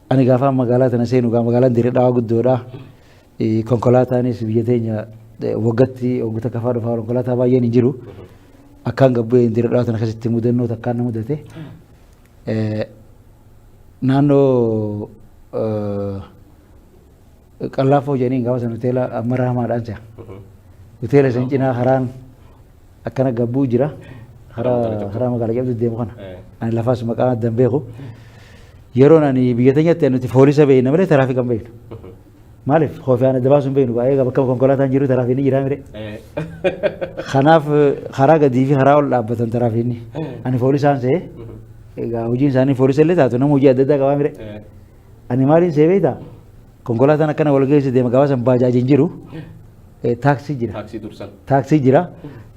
Ani gaafa magaalaa tana seenu gaa magaalaan Dirree Dhawaa guddoodha. Konkolaataanis biyya teenya waggaatti waggoota kafaa dhufaa, konkolaataa baay'een hin jiru. Akkaan gabbu'ee Dirree Dhawaa tana keessatti mudannoo takkaan na mudate. Naannoo Qallaafoo jedhanii gaafa sana hoteela amma Rahamaadhaan jira. Hoteela san cinaa karaan akkana gabbuu jira. Karaa magaalaa cabdu deemu kana. Ani lafaas maqaa adda hin beeku. Yeroon ani biyya teenyatti nuti foolisa beekna malee tiraafika hin beeknu. Maaliif koofiyaan adda baasuu hin beeknu, baay'ee bakka konkolaataan jiru tiraafiin jira mire. Kanaaf karaa gadii fi karaa ol dhaabbatan tiraafiin. Ani foolisaan se'e. Egaa hojiin isaanii foolisa illee taatu nama hojii adda addaa qabaa mire. Ani maaliin se'e beektaa? Konkolaataan akkana wal geesse deema, gaafa san baajaajiin jiru. Taaksii jira. Taaksii dursan. Taaksii jira.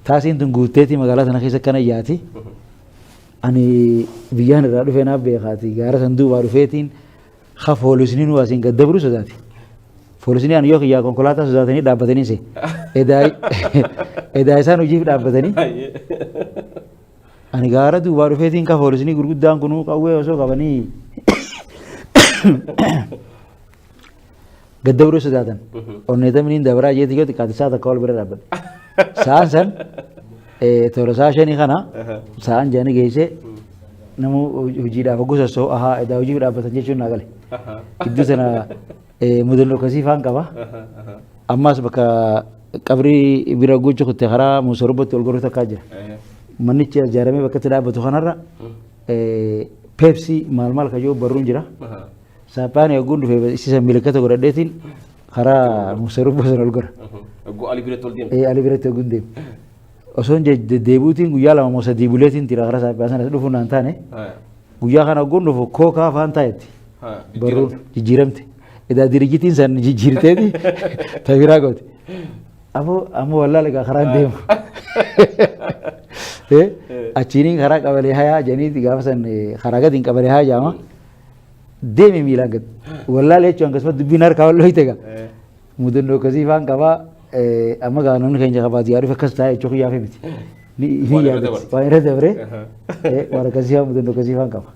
Taaksiin tun guutteetii magaalaa sana keessa akkana yaati. Ani biyyaan irraa dhufee naaf beekaati. Gaara san duubaa dhufeetiin ha poolisni nu asiin gad dabru sodaate. Poolisni ani yoo kiyyaa konkolaataa sodaatanii dhaabbatanii se. Edaa isaan hojiif dhaabbatanii. Ani gaara duubaa dhufeetiin ka poolisni gurguddaan kunuu qawwee osoo qabanii gad dabruu sodaatan. Onneetaminiin dabraa jeetii yoo xiqqaate sa'a takka ol bira dhaabbadhe. Sa'aan san toora sa'a shanii kana sa'aan jaanii geessee namuu hojiidhaaf hogguu sossoo'u ahaa edaa hojiif dhaabbatan jechuun naa gale. Gidduu sana mudannoo akkasii faan qaba. Ammas bakka qabrii bira gocha kutte karaa Musorobbotti ol goruu takkaa jira. Manichi ijaaramee bakka itti dhaabbatu kanarra peepsii maal maal kayyoo barruun jira. Saaphaan yogguun dhufe isa milikkata godhadheetiin karaa Musorobbo sana ol gora. Yogguu Ali biratti ol deemte. Ee Ali biratti yogguun deemu. Osoon deddeebi'uutiin guyyaa lama moo sadii buleetiin tira karaa saaphaa sana dhufuun naan taane guyyaa kana yogguun dhufu kookaa afaan taa'etti. Barruun jijjiiramte. Edaa dirijitiin san jijjiirteeti ta biraa goote. Ammoo ammoo wallaala egaa karaan deemu. Achiiniin karaa qabalee hayaa jedhaniiti gaafa san karaa gadiin qabalee hayaa jedhama. Deemi miilaan gad. Wallaala jechuun akkasumas dubbiin harkaa wal dhoyte egaa. Mudannoo akkasii faan qabaa. Amma gaa namni keenya ka baadiyyaa dhufe akkas taa'ee jechuu kiyyaaf miti. Ni Waan irra yaadatti. dabre. Waan irra dabre. Waan akkasii faan mudannoo akkasii faan qaba.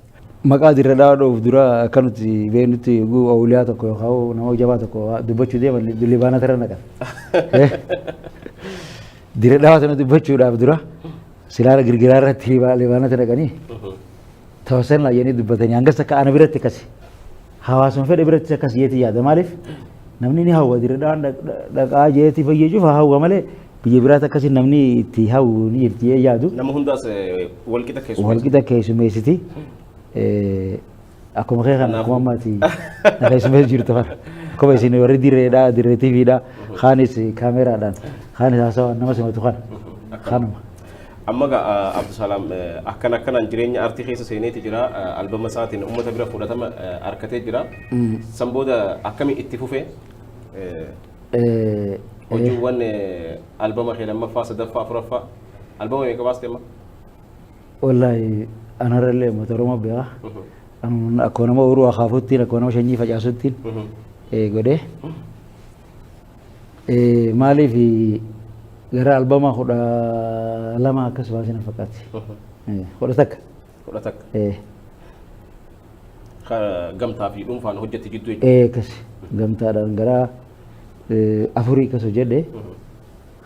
Maqaa dirra dhawaa dho'uuf dura akka nuti beeknutti yogguu awuliyaa tokko yookaan nama jabaa tokko dubbachuu deeman libaanata irra naqan. Dirra dhawaa sana dubbachuudhaaf dura silaa girgiraa irratti libaanata naqanii tawassalnaa jedhanii dubbatanii hangas akka ana biratti akkasi. Hawaasuma fedhe biratti akkas jeeti yaada maaliif namni ni hawwa dirra dhawaan dhaqaa jeeti fayyee cufa hawwa malee biyya biraatti akkasi namni itti hawwu ni jirti jee yaadu. Nama hundaas walqixa keessummeessiti. Walqixa keessummeessiti. Akkuma kee kana akkuma ammaati na keessummeessu jirtu kana. Akkuma isin warri dirreedhaa dirree TVdhaa kaanis kaameraadhaan kaanis haasawaan nama simatu kana. Kanuma. Amma egaa Abdusalaam akkan akkanaan jireenya aartii keessa seeneeti jira. Albama isaatiin uummata bira fudhatama argatee jira. San booda akkami itti fufe? Hojiiwwan albama kee lammaffaa, sadaffaa, afuraffaa albama meeqa baaste amma? Wallaahi anarrallee uummata Oromoo beeka. Akkuma nama ooyiruu akaafuttiin akkuma nama sanyii facaasuttiin godhee. Maaliif gara albama 12 akkas baasina fakkaatti. 11. 11. Gamtaa fi dhuunfaan hojjette jidduu jechuudha. Ee akkas gamtaadhaan gara afurii akkas hojjedhe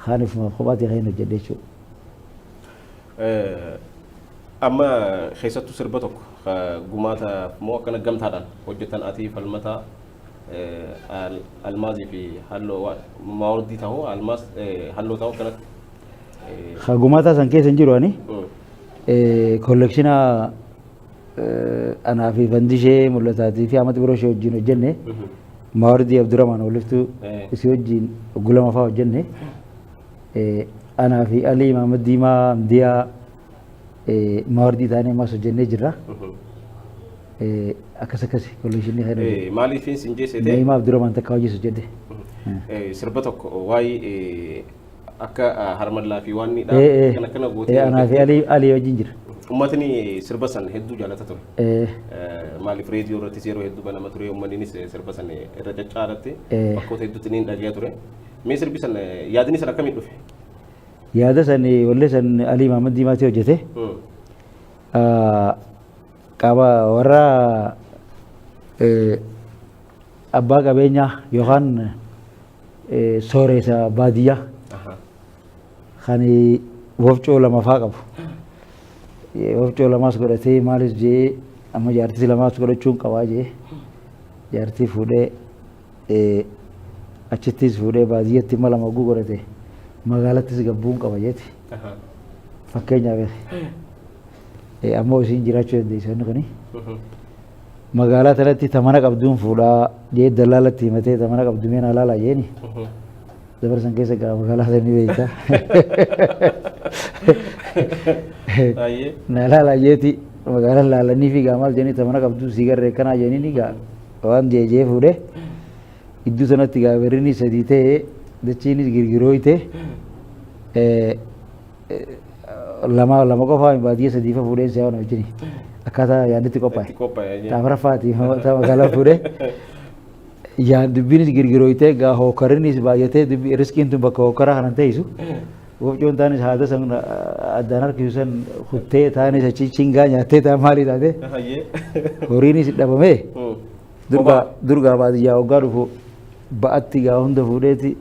kaan ifumaaf kophaatti kan hojjedhe jechuudha. Amma keessattuu sirba tokko gumaata moo akkana gamtaadhaan hojjetan ati falmataa almaazii fi halloo maawardii ta'uu almaaz halloo ta'uu akkanatti. Ka gumaataa san keessa hin jiru ani kollekshinaa anaa fi Fandishee Mul'ataatii fi Ahmad Biroo ishee wajjin hojjenne Maawardii Abdurrahmaan Walliftuu isii wajjin gulama fa'aa hojjenne anaa fi Alii Mahammad Diimaa Amdiyaa Maawardii taanee ammas hojjennee jirra. Akkas akkasi kollekshinii kana. Maaliif sin jeessite? Na'imaa Abdurrahmaan takka hojii hojjedhe. Sirba tokko waa'ee akka harmallaa fi waan kan akkana gootee. Anaa fi Alii wajjin jira. Uummatni sirba san hedduu jaalata ture. Maaliif reediyoo irrattis yeroo hedduu banama ture uummannis sirba san irra caccaalatti bakkoota hedduutti ni dhagaya ture. Mee sirbi san yaadni san akkamiin dhufe? Yaada san wallee san Alii Mahammad Diimaatii hojjete. Qaba warra abbaa qabeenyaa yookaan sooreessa baadiyyaa kan wofcoo lama faa qabu. Wofcoo lamaas godhatee maalis jee amma jaartii lamaas godhachuun qabaa jee jaartii fuudhee achittis fuudhee baadiyyatti imma lama oguu godhate magaalattis gabbuun qaba jeeti. Fakkeenyaaf ammoo isiin jiraachuu dandeessi wanni kuni. Magaalaa tanatti ta mana qabduun fuudhaa jee dallaalatti himatee ta mana qabdu mee naa laalaa jeeni. Dabara san keessa gaa magaalaa sana ni beekta. Naa laalaa jeeti magaalaa laalanii fi gaa maal jedhanii ta mana qabduu sii garree kanaa jedhanii gaa waan jee jee fuudhee gidduu sanatti gaa birrinii sadii ta'ee Dachiinis girgirooyte lama lama qofaa baadiyyaa sadiifa fuudheen si'aa na wajjini. Akkaataa yaadnitti qophaa'e. Itti qophaa'e. Taafraffaati magaalaa fuudhee. Yaan dubbiinis girgirooytee gaa hookarinis baay'atee dubbii riskiin tun bakka hookaraa kanan teessu. Wofcoon taanis haada san addaan harkisu san kuttee taanis achi chingaa nyaattee taan maalii taate Hayyee. Horiinis dhabamee durgaa durgaa baadiyyaa hoggaa dhufu ba'atti gaa hunda fuudheeti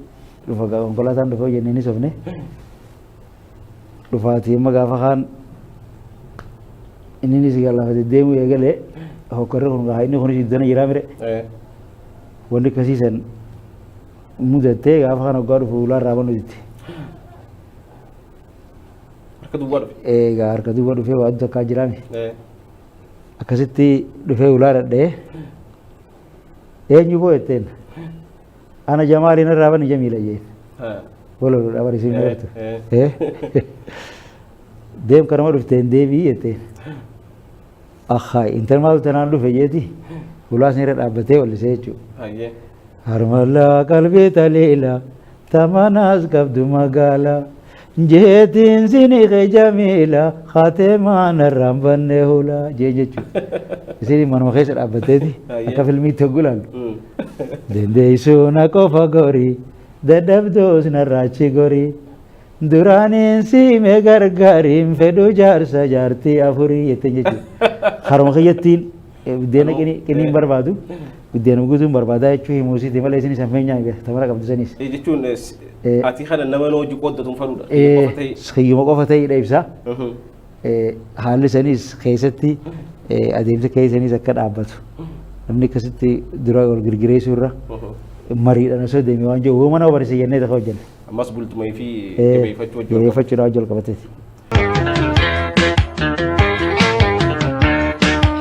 dhufa gaa konkolaataan dhufa jennee ni sofne. Dhufaatii amma gaafa kaan inninis gaa lafa deddeemuu eegalee hokkorri kun gaa inni kunis iddoo jiraa mire wanni akkasii san mudattee gaafa kana hoggaa dhufu ulaa irraa banu jetti. Harka duwwaa dhufe. Egaa harka duwwaa dhufee waan takkaa jiraame. Akkasitti dhufee ulaa dhadhee eenyu boo jetteen ana Jamaaliin irraa bani Jamiila jeen. Waloludha bari isin agartu. Deem kanama dhufteen deebii jetteen. Akhaa intal maal tanaan dhufe jeeti ulaa isin irra dhaabbatee wallisee jechuudha. Hayyee. Harmallaa qalbii taliila tamanaas qabdu magaala jeetiin sini jamiila haatee maanarraan banne hula jee jechuudha. Isin manuma keessa dhaabbatteeti akka filmiitti hogguu ilaallu. Dandeessuu na qofa gorii dadhabdoos narraachi gorii duraaniin siime gargaariin fedhu jaarsa jaartii afurii jetteen jechuudha. Haruma kiyyattiin buddeena qiniin barbaadu buddeena guutuun barbaadaa jechuu himuusiiti malee isin isan feenyaa tamara qabdu sanis. Jechuun ati kana nama hojii qooddatuun fadhuudha. Kiyyuma qofa ta'eedha ibsa. Haalli sanis keessatti adeemsa keessanis akka dhaabbatu. Namni akkasitti dura wal girgireessuu irra mariidhaan osoo deeme waan jiru mana barsiise jennee takka hojjenne. Ammas bultumee fi jabeeffachuu wajjin. Jabeeffachuudhaan wajjin wal qabateeti.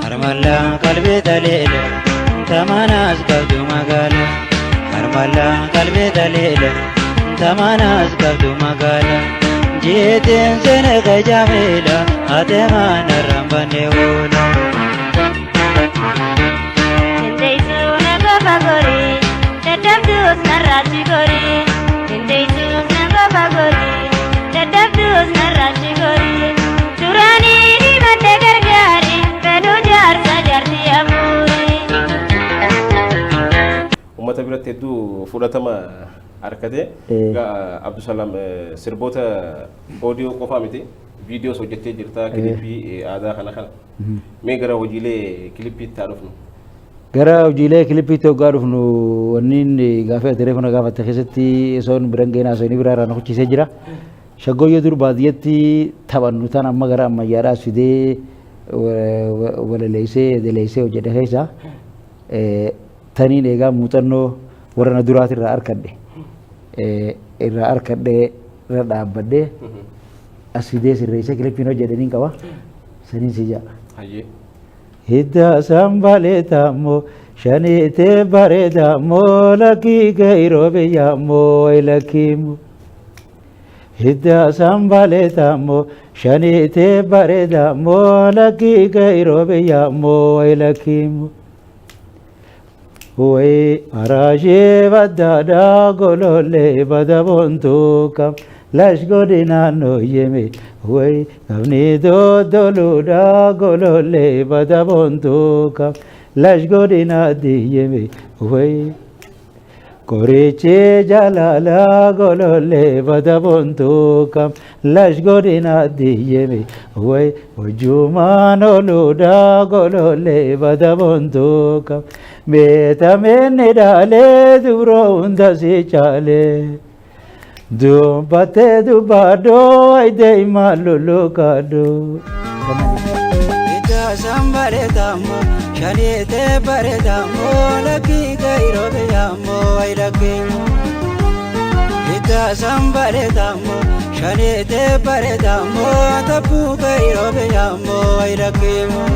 Harmallaa qalbii taleela tamanaas qabdu magaala. Harmallaa qalbii taleela tamanaas qabdu magaala. Jeetiin sene jameela ate maanarraan banne oola. Dandeessuu na qofa gorii, dadhabduus narraachi gorii. Dandeessuus na qofa gorii, dadhabduus narraachi gorii. Duraanii diimadde gargaari, fedhuu jaarsa jaartii afurii. Uummata biratti hedduu fudhatama argate. Egaa Abdusalaam sirboota oodiyoo qofaa miti viidiyoos hojjettee jirta kilippii aadaa kana kana. Mee gara hojiilee kilippiitti haa dhufnu. Gara hojiilee kilippiitti hoggaa dhufnu wanni inni gaafa telefoona gaafatte keessatti osoo hin biran geenaa osoo inni biraa irraa na kuchisee jira. Shaggooyyee dur baadiyyatti taphannu tan amma gara ammayyaadhaas fidee walaleessee daleessee hojjedhe keessa taniin eegaa muuxannoo warra na duraatirraa arkadhe irraa arkadhee irra dhaabbadhee as fidee sirreessee kilippiin hojjedhe niin qaba saniin si ja'a. Hayyee. Hidda sambalee taammoo shaniitee bareedaammoo lakkii gairoo biyyaammoo lakkiimmoo. Hidda sambalee taammoo shaniitee bareedaammoo lakkii gairoo biyyaammoo lakkiimmoo. Way araashee baddaadhaa golollee badaboontuu kam lash godinaan nooyyeme way qabni doddoluudhaa golollee badaboontuu kam lash godinaa diyyeme way qorichi jaalalaa golollee badaboontuu kam lash godinaa diyyeme way hojjumaan ooluudhaa golollee badaboontuu kam beetameen dhaalee dubroo hunda si caalee. Dubbattee dubbadhoo ayidee himaa lulluqadhoo. Ittaasan bareedamoo shaniitee bareedamoo lakkii gairoo biyyaammoo wayi lakkiimoo. Ittaasan bareedamoo shaniitee bareedamoo tabbuu gairoo biyyaammoo wayi lakkiimoo.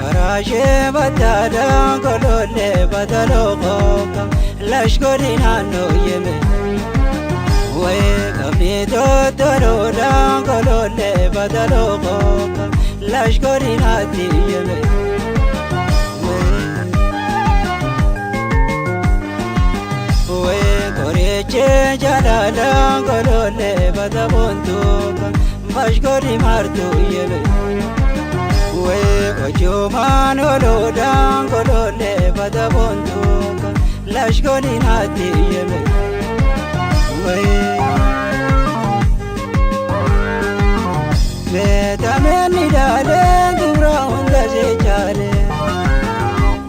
Araashee baddaadhaa golollee badaloo qooqa lash godinaan nooyyeme. Wayi qabni Tottoloodhaan kolollee badaloo kooka lashkoorinaatti yeme. Qorichee jaalalaan kolollee bataboontuuka bashkoori martuu yeme. Ojumaan oloodhaan kolollee bataboontuuka lashkoorinaatti yeme. Beekameen ilaalee dubra hunda seechaalee.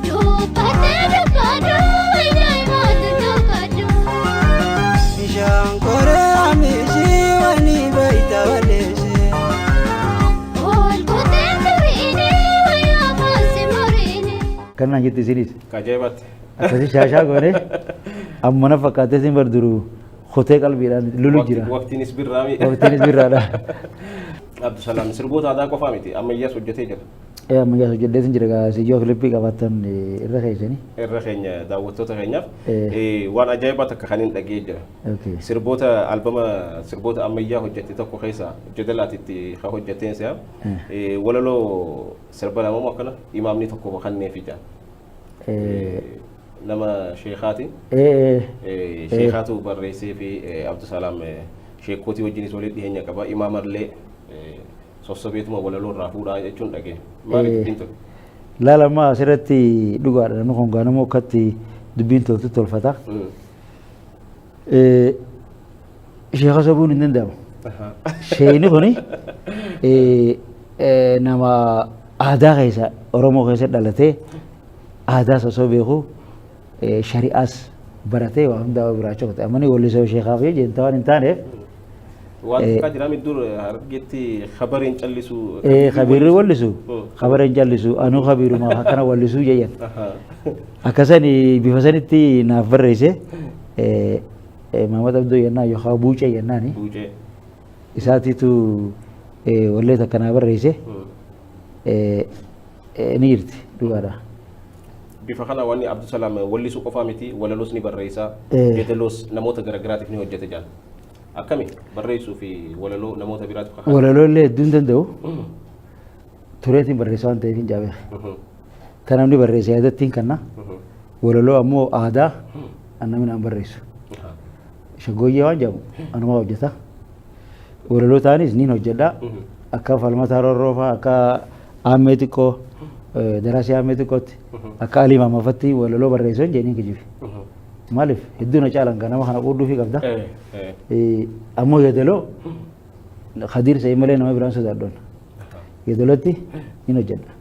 Dubbate dubbadhu wayyaa dubbadhu. Shaankoree amisii wani baay'ita waleessee. Ol kutee turiine wayyaa maasi muriine. Kanaan jette isinis. Ajaa'ibaatti. Akkasii shaashaa goone amma na fakkaatee isin barduru kotee qalbiidhaan lulu jira. Waqtiinis birraami. Waqtiinis birraadha. Abdusalaam sirboota aadaa qofaa miti ammayyaas hojjetee jira. Ee ammayyaas hojjedhee sin jira siyyoo kilippii qabaattan irra keessanii. Irra keenya daawwattoota keenyaaf waan ajaa'ibaa takka kan hin dhagee jira. Sirboota albama sirboota ammayyaa hojjette tokko keessa jedalaatitti kan hojjetteen si'a. Walaloo sirba lamamoo akkana imaamni tokko kanneefi jira. Nama sheekaati. Sheekaatu barreessee fi Abdusalaam sheekootii wajjinis walitti dhiyeenya qaba. Imaamallee sossobeetuma walaloo irraa fuudhaa jechuun dhagee. Maaliif dubbiin tun? Laala amma asirratti dhugaadha namni kun gaanamoo akkatti dubbiin toltu tolfata. Sheeka sobuun hin danda'amu. Sheekni kuni nama aadaa keessa Oromoo keessa dhalatee aadaas osoo beeku shari'aas baratee waa hundaa biraachuu qote. Amma ni wallisoo sheekaaf yoo jenta waan hin taaneef Waan xiqqaa jira dur hargetti khabariin callisu. Khabiirri wallisu khabara hin callisu anuu khabiiruma akkana wallisuu jedhan. Akkasan bifa sanitti naaf barreesse Maamad Abduu jennaan yookaan Buucee jennaani. Buucee. Isaatiitu wallee takka naa barreesse ni jirti dhugaadha. Bifa kana wanni Abdusalaam wallisuu qofaa miti walaloos ni barreessa jedaloos namoota garagaraatiif ni hojjete jaal. Akkami barreessuu fi walaloo namoota biraatiif kaka'an? Walaloo illee hedduu hin danda'u. Tureetiin barreessaa waan ta'eef hin jaabeera. Kan namni barreesse yaadattiin kanna. Walaloo ammoo aadaa an namni naan barreessu. Shaggooyyee waan jedhamu anuma hojjeta. Walaloo ta'anis niin hojjedha. Akka Falmataa Roorroo fa'aa akka Aammee xiqqoo daraasii Aammee xiqqootti akka Alii Maamafatti walaloo barreessuu hin jedhiniin kijibe. Maaliif hedduu na caalan kan nama kana quudhuufii qabda. Ammoo yeedaloo Khadiir Sa'ii malee nama biraan sodaadhoon. Yeedalootti hin hojjedha.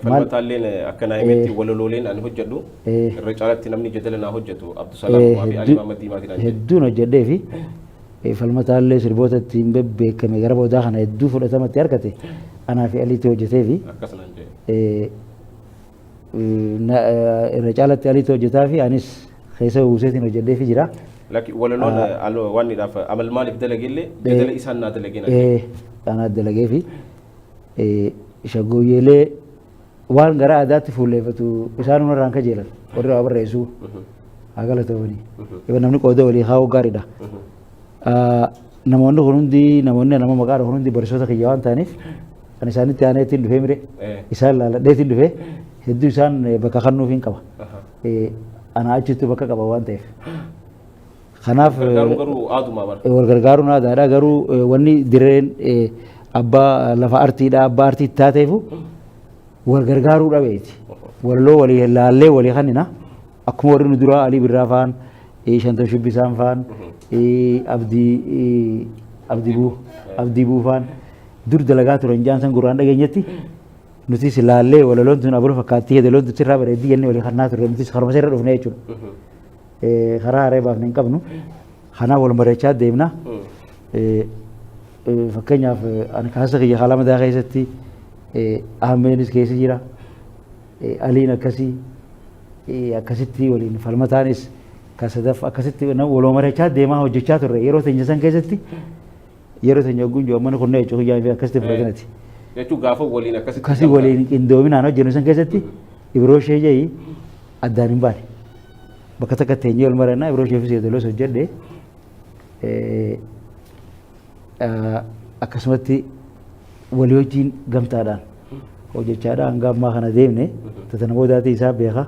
Falmataalleen akka naa himetti walalooleen ani hojjedhu irra caalatti namni jedala naa hojjetu Abdusalaam Kumaa fi Alii Mahammad Diimaatiin ani jedhe. Hedduun hojjedhee fi falmataallee sirboota ittiin bebbeekame gara boodaa kana hedduu fudhatamatti argate anaa fi Aliitti hojjetee fi Akkas naan jedhe. Irra caalatti Aliitti hojjetaa fi anis keessa buuseetiin hojjedhee fi jira. Lakki walaloon waan dhaaf amal maaliif dalageellee jedala isaan naa dalagee naan jedhe. Anaa dalagee fi shaggooyyeelee waan gara aadaatti fuulleeffatu isaan irraan kajeelan warri waa barreessuu haa galatoomanii. Egaa namni qooda walii kaa'uu gaariidha. Namoonni kun hundi namoonni nama maqaa kun hundi barsiisota kiyya waan ta'aniif kan isaanitti aanee ittiin dhufee mire isaan laaladhee ittiin dhufee hedduu isaan bakka kennuuf hin qaba. Ana achitti bakka qaba waan ta'eef. Kanaaf Gargaaruun garuu aadumaa bara. Wal gargaaruun aadaadha garuu wanni dirreen abbaa lafa artiidha abbaa artii taateefu wal gargaaruu dhabeeti. Walaloo walii laallee walii kannina akkuma warri nu duraa Alii Birraa fa'aan Shantam Shibbisaan fa'aan Abdii Abdii Buu Abdii Buu fa'aan dur dalagaa turan jaan san gurraan dhageenyetti nutis laallee walaloon tun abuluu fakkaattii hedaloon tun sirraa bareeddii jennee walii kannaa turre nutis karuma irra dhufne jechuudha. Karaa haree baafne hin qabnu. Kanaaf wal mari'achaa deemna. Fakkeenyaaf ani kaasa kiyya haala madaa keessatti Ahmeenis keessa jira. Aliin akkasii akkasitti waliin falmataanis kan sadaf akkasitti wal mari'achaa deemaa hojjechaa turre yeroo teenya san keessatti yeroo teenya ogguun jiru ammanni kunneen jechuun kiyyaa fi akkasitti fudhatanati. Jechuun gaafa waliin akkasitti. Akkasii waliin qindoominaan hojjennu san keessatti Ibroo ishee jedhi addaan hin baane. Bakka takka teenyee wal marannaa Ibroo isheefis yeedaloos hojjedhe. Akkasumatti walii wajjin gamtaadhaan hojjechaadha hanga ammaa kana deemne. Tana boodaatii isaa beeka.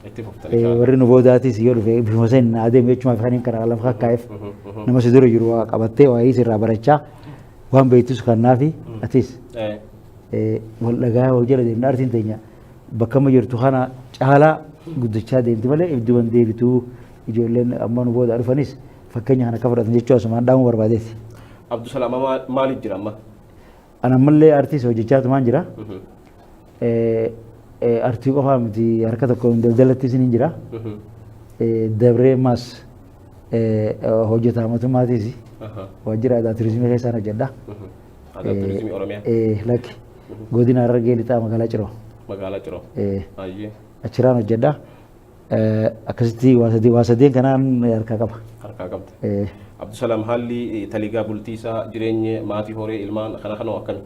Itti fuftanii. Warri nu boodaatiis yoo dhufe bifuma saniin adeemu jechuumaaf kan karaa lafa kakkaa'eef, nama si dura jiru waa qabattee waa'ee sirraa barachaa waan beektus kannaafi atis wal dhagaa wal jala deemna. Artiin teenya bakka amma jirtu kana caalaa guddachaa deemti malee ibidduman deebituu. Ijoolleen amma nu booda dhufanis fakkeenya kana akka fudhatan jechuu asumaan dhaamuu barbaadeeti. Abdusalaam, maaliif jira amma? Ani ammallee artiis hojjechaa tumaan jira. Artii qofaa miti, harka tokko daldalattis ni jira. Dabree maas hojjetaa mootummaatiis, waajjira aadaa turizimii keessaan hojjedha. Aadaa turizimii Oromiyaa. Lakki, godina Harargee Lixaa, magaalaa Ciroo. Magaalaa Ciroo. Achiraan hojjedha. Akkasitti waa sadeen kanaan harkaa qaba. Harkaa qabda. Abdusalaam, haalli taligaa bultii isaa, jireenya maatii, horee, ilmaan kana kana akkami?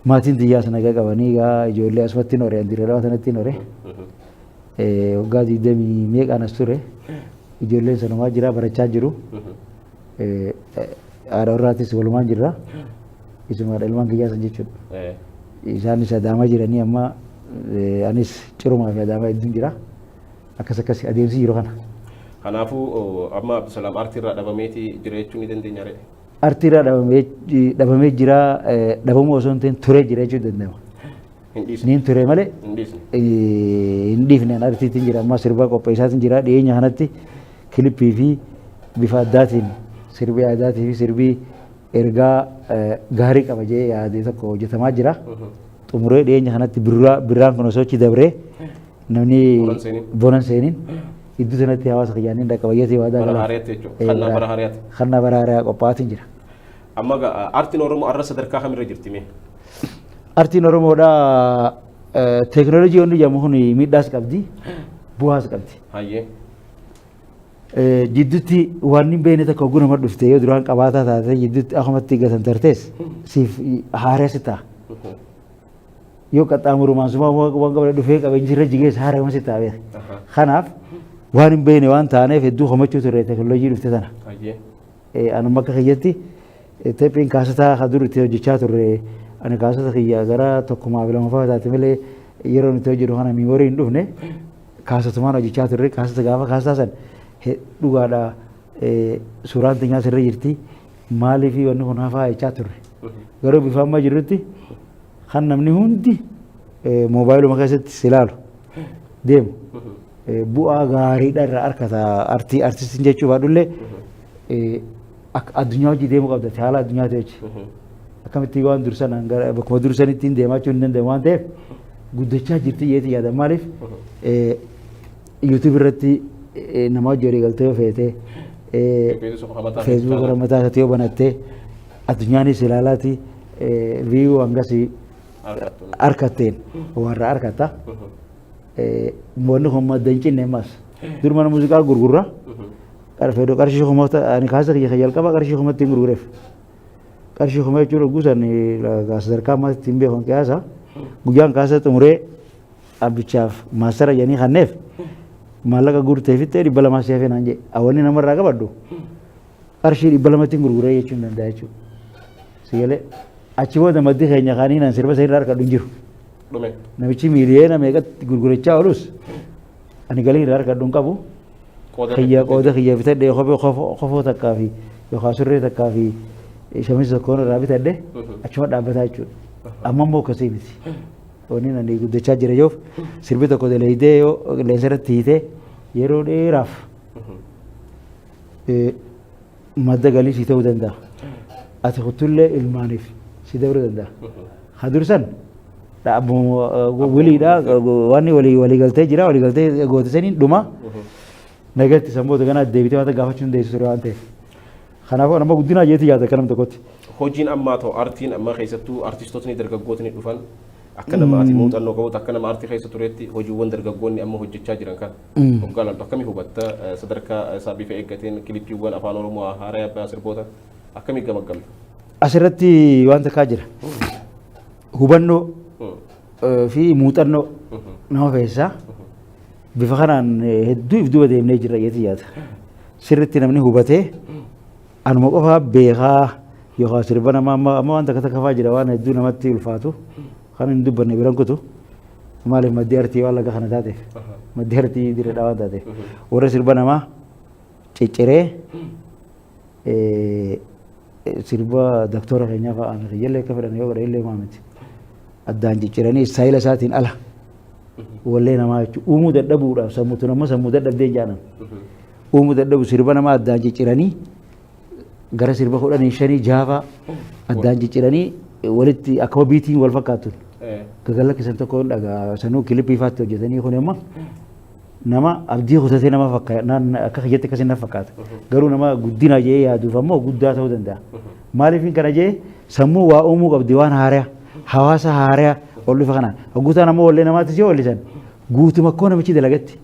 Maatiin xiyyaas nagaa qabanii. Egaa ijoollee asumatti hin horee, Dirree Dhawaa sanatti hin horee. Waggaa 20 meeqaan as ture. Ijoolleen sanumaa jira, barachaa jiru. Haadha warraatis walumaan jirra. Isumaadha ilmaan kiyyaa san jechuudha. Isaanis Adaamaa jiranii, amma anis Cirumaa fi Adaamaa hedduun jira. Akkas akkas adeemsi jiru kana. Kanaafuu amma Abdusalaam aartiirraa dhabameeti jira jechuu ni dandeenya ree? Aartiirraa dhabamee jira, dhabamuu osoo hin ta'in turee jira jechuu danda'ama. Hin dhiisne. Niin ture malee. Hin dhiisne. Hin dhiifne. Aartiitiin jira, amma sirba qopheessaatiin jira. Dhiyeenya kanatti kilippii fi bifa addaatiin sirbii aadaatii fi sirbii ergaa gaarii qaba jee yaade tokko hojjetamaa jira. Xumuree dhiyeenya kanatti birraan kun osoo achi dabree namni bonan seeniin iddoo sanatti hawaasa kiyyaaniin dhaqqabayyatee waadaa Bara haaraatti jechuudha. Kannaa bara haaraatti. Kannaa bara haaraa qophaa'aatiin jira. Amma aartiin Oromoo har'a sadarkaa kamirra jirti mee? Aartiin Oromoodhaa, teekinooloojii wanni jedhamu kun miidhaas qabdi, bu'aas qabdi. Jidduutti waan hin beekne tokko oguu nama dhufte, yoo duraan qabaataa taate, jidduutti akkumatti gatantartees siif haaraa si ta'a. Yoo qaxxaamurumaan suma waan qabne dhufee qabeenyi sirra jigees haaraa si ta'a beeka. Kanaaf waan hin beekne waan taaneef hedduu komachuu turre teekinooloojii dhufte tana. Anuma akka kiyyatti teephiin kaasataa kan dur itti hojjechaa turre, ani kaasata kiyya gara tokkumaa fi lamaffaa taate malee, yeroo nuti hojjennu kana memory hin dhufne, kaasatumaan hojjechaa turre. Kaasata gaafa kaasataa san dhugaadha, suuraan teenyaa sirra jirti, maaliif wanni kun hafaa jechaa turre. Garuu bifa amma jirrutti kan namni hundi moobaayiluma keessatti si ilaalu deemu, bu'aa gaariidha irraa argata artii artistiin jechuu baadhullee, akka addunyaa hojii deemuu qabda, haala addunyaati hojii. Akkamitti waan dursan bakkuma dursanitti hin deemaa jechuun hin danda'amu waan ta'eef, guddachaa jirti jeeti yaada. Maaliif, YouTube irratti nama hojii walii galtee yoo feete, Facebook mataa isaatti yoo banattee, addunyaanis ilaalaati view hangasii harkatteen warra harkata. Wanni kun madda hin cinne ammas. Dur mana muuziqaa gurgurra. Fedhu qarshii 1000, ani kaasa kiyya jalqaba qarshii 1000tti hin gurgureef. Qarshii 1000 jechuun hogguu san sadarkaa ammaatti hin beekan qiyaasa. Guyyaan kaasa xumuree abbichaaf maastara jedhanii kanneef maallaqa guurtee fixxee 200 si hafee naan jedhe. Wanni namarraa qabadhu qarshii 200tti hin gurguree jechuu hin danda'a jechuudha. Sigalee achi booda maddi keenya kaanii nan sirba isa irraa harkadhu hin jiru. Namichi miiliyoona meeqatti gurgurachaa oolus ani galii irraa harkadhu hin qabu. Kiyya qooda kiyya bitadhee, kophee kofoo takkaa fi yookaan surree takkaa fi shamisa tokkoon irraa bitadhe, achuma dhaabbataa jechuudha. Amma immoo akkasii miti. Wanni ani guddachaa jira yoof sirbi tokko dalaydee yoo qilleensa irratti hiitee, yeroo dheeraaf madda galii si ta'uu danda'a. Ati kuttullee ilmaaniif si dabruu danda'a. Ha dursan wiliidha, waan walii walii galtee jira, walii galtee goote saniin dhuma nagatti samboota ganaa deebitee waan gaafachuu hin deessu ture waan ta'eef. Kanaafuu nama guddinaa jeetii yaada akka nam tokkotti. Hojiin ammaa ta'u aartiin amma keessattuu artistootni dargaggootni dhufan, akka nama ati muuxannoo qabutti, akka nama aartii keessa turetti, hojiiwwan dargaggoonni amma hojjechaa jiran kan hoggaa laaltu akkamii hubatta? Sadarkaa isaa bifa eeggateen kilippiiwwan afaan Oromoo haaraa abbaa sirboota akkamii gamaggamta? Asirratti waan takkaa jira. Hubannoo fi muuxannoo nama feesisaa. Bifa kanaan hedduu if duuba deemnee jirra jeetii yaada. Sirriitti namni hubatee anuma qofaa beekaa. Yookaan sirba namaa amma amma waan takka takka fa'aa jira, waan hedduu namatti ulfaatu kan hin dubbanne biran kutu. Maaliif maddii artii waan laga kana taateef, maddii artii direedha waan taateef, warra sirba namaa cicciree sirba daktoora keenyaa fa'aa ana kiyyallee akka fedhan yoo godhe illee maa miti, addaan cicciranii istaayila isaatiin ala wallee namaa jechuudha. Uumuu dadhabuudhaaf sammuu tun ammoo sammuu dadhabdee jaanan uumuu dadhabu, sirba namaa addaan cicciranii gara sirba 15 jaafaa addaan cicciranii walitti akkuma biitiin wal fakkaatun gagalakkisan tokko dhagaa sanuu kilipii faatti hojjetanii. Kun immoo nama abdii kutatee nama fakkaata, akka kiyyatti akkasii na fakkaata. Garuu nama guddina jee yaaduuf ammoo guddaa ta'uu danda'a. Maaliif kana jee, sammuu waa uumuu qabdi, waan haaraa hawaasa haaraa ol dhufe kanaan hoggutaan ammoo wallee namaattis yoo wallisan guutuma akkoo namichi dalagatti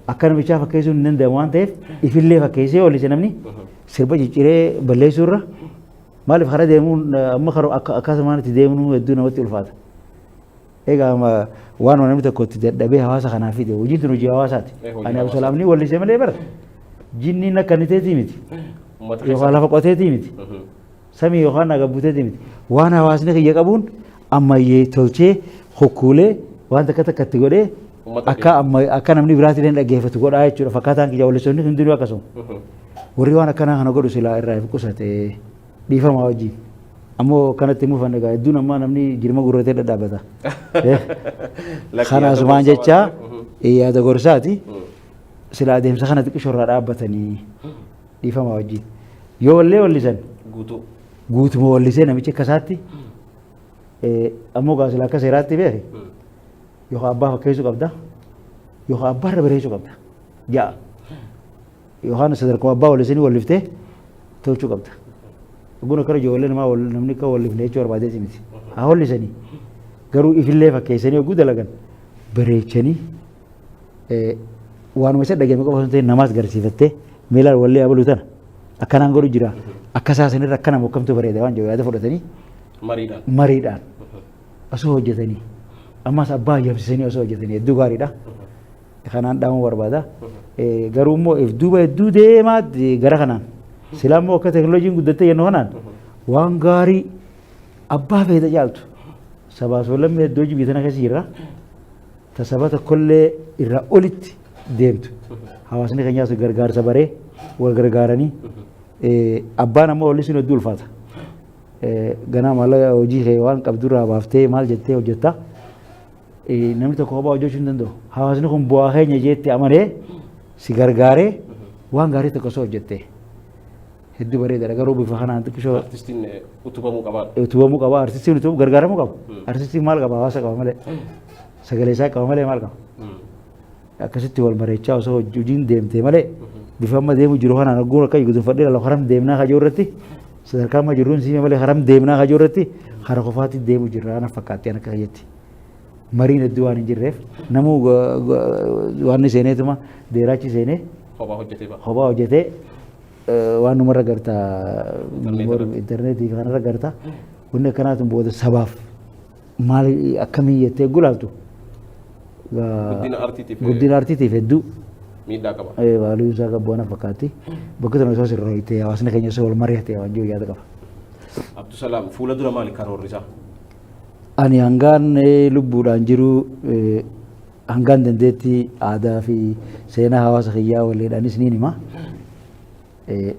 akka namichaa fakkeessuun hin danda'amu waan ta'eef, ifillee fakkeessee wallise namni sirba cicciree balleessuu irra, maaliif karaa deemuun amma akkasumaan itti deemnu hedduu namatti ulfaata. Egaa waan namni tokko itti dadhabee hawaasa kanaaf fide, hojiin tun hojii hawaasaati. Ani Absalaamni wallisee malee bara jinniin akka inni ta'eetii miti. Yookaan lafa qoteetii miti. Samii yookaan nagaa buuteetii miti. Waan hawaasni kiyya qabuun ammayyee tolchee hukkuulee waan takka takka itti godhee akka amma akka namni biraatillee dhaggeeffatu godhaa jechuudha. Fakkaataan kiyya wallisoonni hundinuu akkasuma. Warri waan akkanaa kana godhu silaa irraa if qusate, dhiifamaa wajjin. Ammoo kanatti mufanne egaa hedduun ammaa namni jirma gurratee dhadhaabbata. Kanaasumaan jecha yaada gorsaati. Sila adeemsa kana xiqqishoo irraa dhaabbatanii, dhiifamaa wajjin. Yoo wallee wallisan Guutuu. guutuma wallisee namichi akka isaatti, ammoo gaa sila akka seeraatti beeki, yookaan abbaa fakkeessuu qabda yookaan abbaa irra bareechuu qabda ja'a, yookaan sadarkaa abbaa wallisanii walliftee tolchuu qabda. Kun akkana ijoollee namaa namni akka wallifne jechuu barbaadeeti miti. Haa wallisanii, garuu ifillee fakkeessanii hogguu dalagan bareechanii waanuma isa dhagame qofa osoo hin ta'in namaas garsiifattee, miilaan wallee abaluu tana akkanaan godhu jira, akka isaa sanirra akkana mokkamtu bareeda waan jiru yaada fudhatanii Mariidhaan. mariidhaan osoo hojjetanii, ammas abbaa ayyamsiisanii osoo hojjetanii hedduu gaariidha. Kanaan dhaamuu barbaada. Garuu immoo if duuba hedduu deemaa gara kanaan. Silaa immoo akka teekinooloojiin guddattee jennu kanaan waan gaarii abbaa feete caaltu. Sabaa sablammii hedduu hojii biyya tana keessa jira. Ta saba tokkollee irraa olitti deemtu. Hawaasni keenyaas gargaarsa baree wal gargaaranii, abbaan ammoo walli sun hedduu ulfaata. Ganaa maallaqa hojii kee waan qabdurraa baaftee maal jettee hojjetta. Namni tokko kophaa hojjechuu hin danda'u. Hawaasni kun bu'aa keenya jeetti amanee si gargaaree waan gaarii tokko osoo hojjette hedduu bareedaadha. Garuu bifa kanaan xiqqishoo Artistiin utubamuu qaba. Utubamuu qaba. Artistiin utubu gargaaramuu qaba. Artistiin maal qaba? Hawaasa qaba malee. Sagalee isaa qaba malee maal qaba? Akkasitti wal mareechaa osoo hojiin deemtee malee, bifa amma deemu jiru kanaan ogguun akka gudunfadhee lafa haram deemnaa kajoo irratti, sadarkaa amma jirruun siime malee haram deemnaa kajoo irratti hara qofaatti deemu jirra ana fakkaatti akka kiyyetti. Mariin hedduu waan hin jirreef namuu waan inni seeneetuma deeraachi seenee Kophaa hojjetee ba'a. Kophaa hojjetee waan numarra garta, intarneetii kanarra garta. Wanni akkanaatu booda sabaaf maal akkamii jettee gulaaltu. Guddina artiitiif Guddina artiitiif hedduu miidhaa qaba. Baaluu isaa qabu waan fakkaatti. Bakka tana osoo sirroofte, hawaasni keenya osoo wal mari'ate waan jiru yaada qaba. Abdusalaam fuula dura maali karoorri isaa? Ani hangaan lubbuudhaan jiru, hangaan dandeettii aadaa fi seenaa hawaasa kiyyaa waliidhaanis niin hima.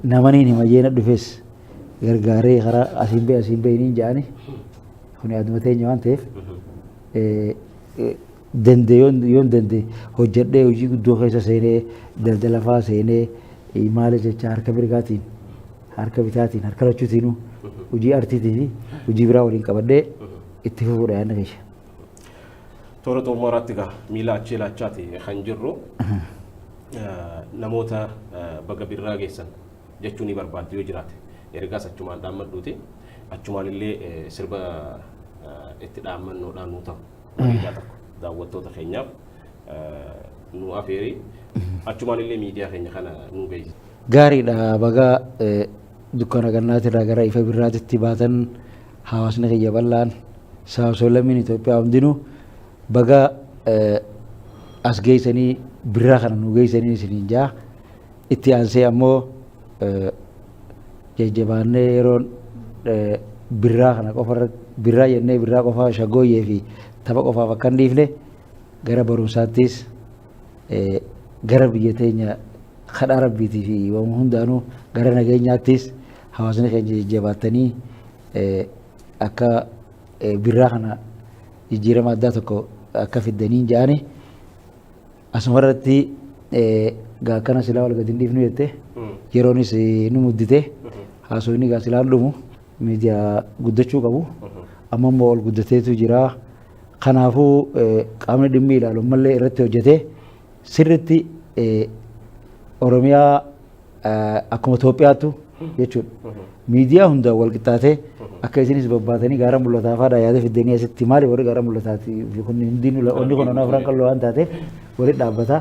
Nama niin hima jeena dhufes gargaaree karaa asiin ba'e asiin ba'e niin jedhani. Kuni aduma teenya waan ta'eef dandee yoon dandee hojjedhee hojii guddoo keessa seenee, daldala fa'aa seenee, maali jecha, harka mirgaatiin harka bitaatiin harka lachuutiinuu hojii artiitii fi hojii biraa waliin qabadhee itti fufuudha yaadni keessa. Toora xumuraatti egaa miila achii laachaati kan jirru, namoota baga birraa geessan jechuu ni barbaaddu yoo jiraate ergaas achumaan dhaammadhuuti, achumaan illee sirba itti dhaammannoodhaan nuu ta'u bareedaa tokko daawwattoota keenyaaf nu afeeri, achumaan illee miidiyaa keenya kana nuu beeksisa. Gaariidha, baga dukkana gannaatirraa gara ifa birraatitti baatan. Hawaasni kiyya bal'aan sablammiin Itoophiyaa hundinuu baga as geessanii birraa kana nu geessanii isiniin jaa. Itti aansee ammoo Jajjabaannee yeroon birraa kana qofa irratti birraa jennee birraa qofaa shaggooyyee fi tapha qofaaf akka hin dhiifne, gara barumsaattis, gara biyya teenya kadhaa rabbiitii fi waan hundaanuu gara nageenyaattis hawaasni keenya jajjabaattanii akka birraa kana jijjiirama addaa tokko akka fiddanii ja'ani. Asuma irratti gaa akkana silaa wal gadi hin dhiifnu jette, yeroonis nu muddite. Haasofni gaa silaan dhumu, miidiyaa guddachuu qabu amma immoo ol guddateetu jira. Kanaafuu qaamni dhimmi ilaalu ammallee irratti hojjetee sirritti Oromiyaa akkuma Itoophiyaattu jechuudha. Miidiyaa hundaan wal qixxaatee akka isinis babbaatanii gaara mul'ataa faadhaa yaada fiddanii asitti maali warri gaara mul'ataati kun hundinuu onni kun onaa afran qalloo waan taateef walitti dhaabbataa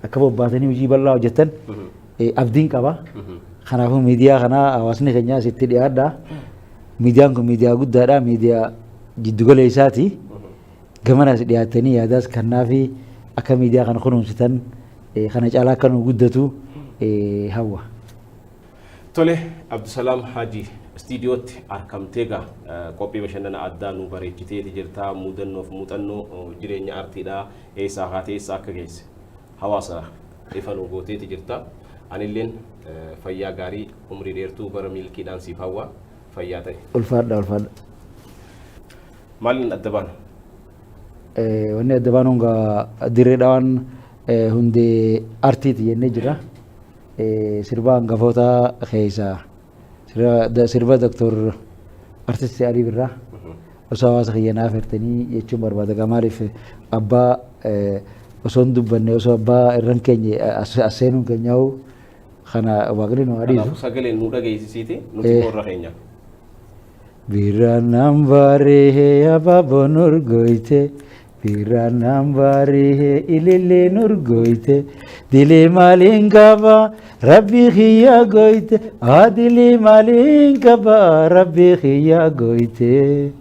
akka bobbaatanii hojii bal'aa hojjettan abdiin qaba. Kanaafuu miidiyaa kanaa hawaasni keenya asitti dhiyaadha. Miidiyaan kun miidiyaa guddaadha. Miidiyaa jiddugaleessaati. Gamana as dhiyaattanii yaadaas kannaafi akka miidiyaa kana kunuunsitan, kana caalaa akka nu guddatu hawwa. Tole, Abdusalaam Haji, istiidiyootti argamtee gaa qophii bashannana addaa nu bareechiteeti jirta. Mudannoof muuxannoo jireenya artiidhaa eessaa kaatee eessa akka geesse hawaasa ifa nu gooteeti jirta. Anilleen fayyaa gaarii, umrii dheertuu, bara milkiidhaan siif hawwa, fayyaa ta'e. Ulfaadha, ulfaadha. Maaliin adda baana? Wanni adda baanuun gaa Dirree Dhawaan hundee artiiti jennee jira. Sirba hangafoota keessaa sirba Doktor Artisti Alii Birraa osoo hawaasa kiyya naaf hirtanii jechuun barbaada. Gaa maaliif abbaa osoo hin dubbanne, osoo abbaa irran keenye as seenuun keenyaa'u kana waaqni nu haa dhiisu. Kanaafuu sagaleen nu dhageessisiiti nuti warra keenya. Birraan baree abaaboo nurgoyte, birraan baree ilillee nurgoyte, dilee maaliin qaba rabbi kiyya goyte, adilee maaliin qaba rabbi kiyya goyte.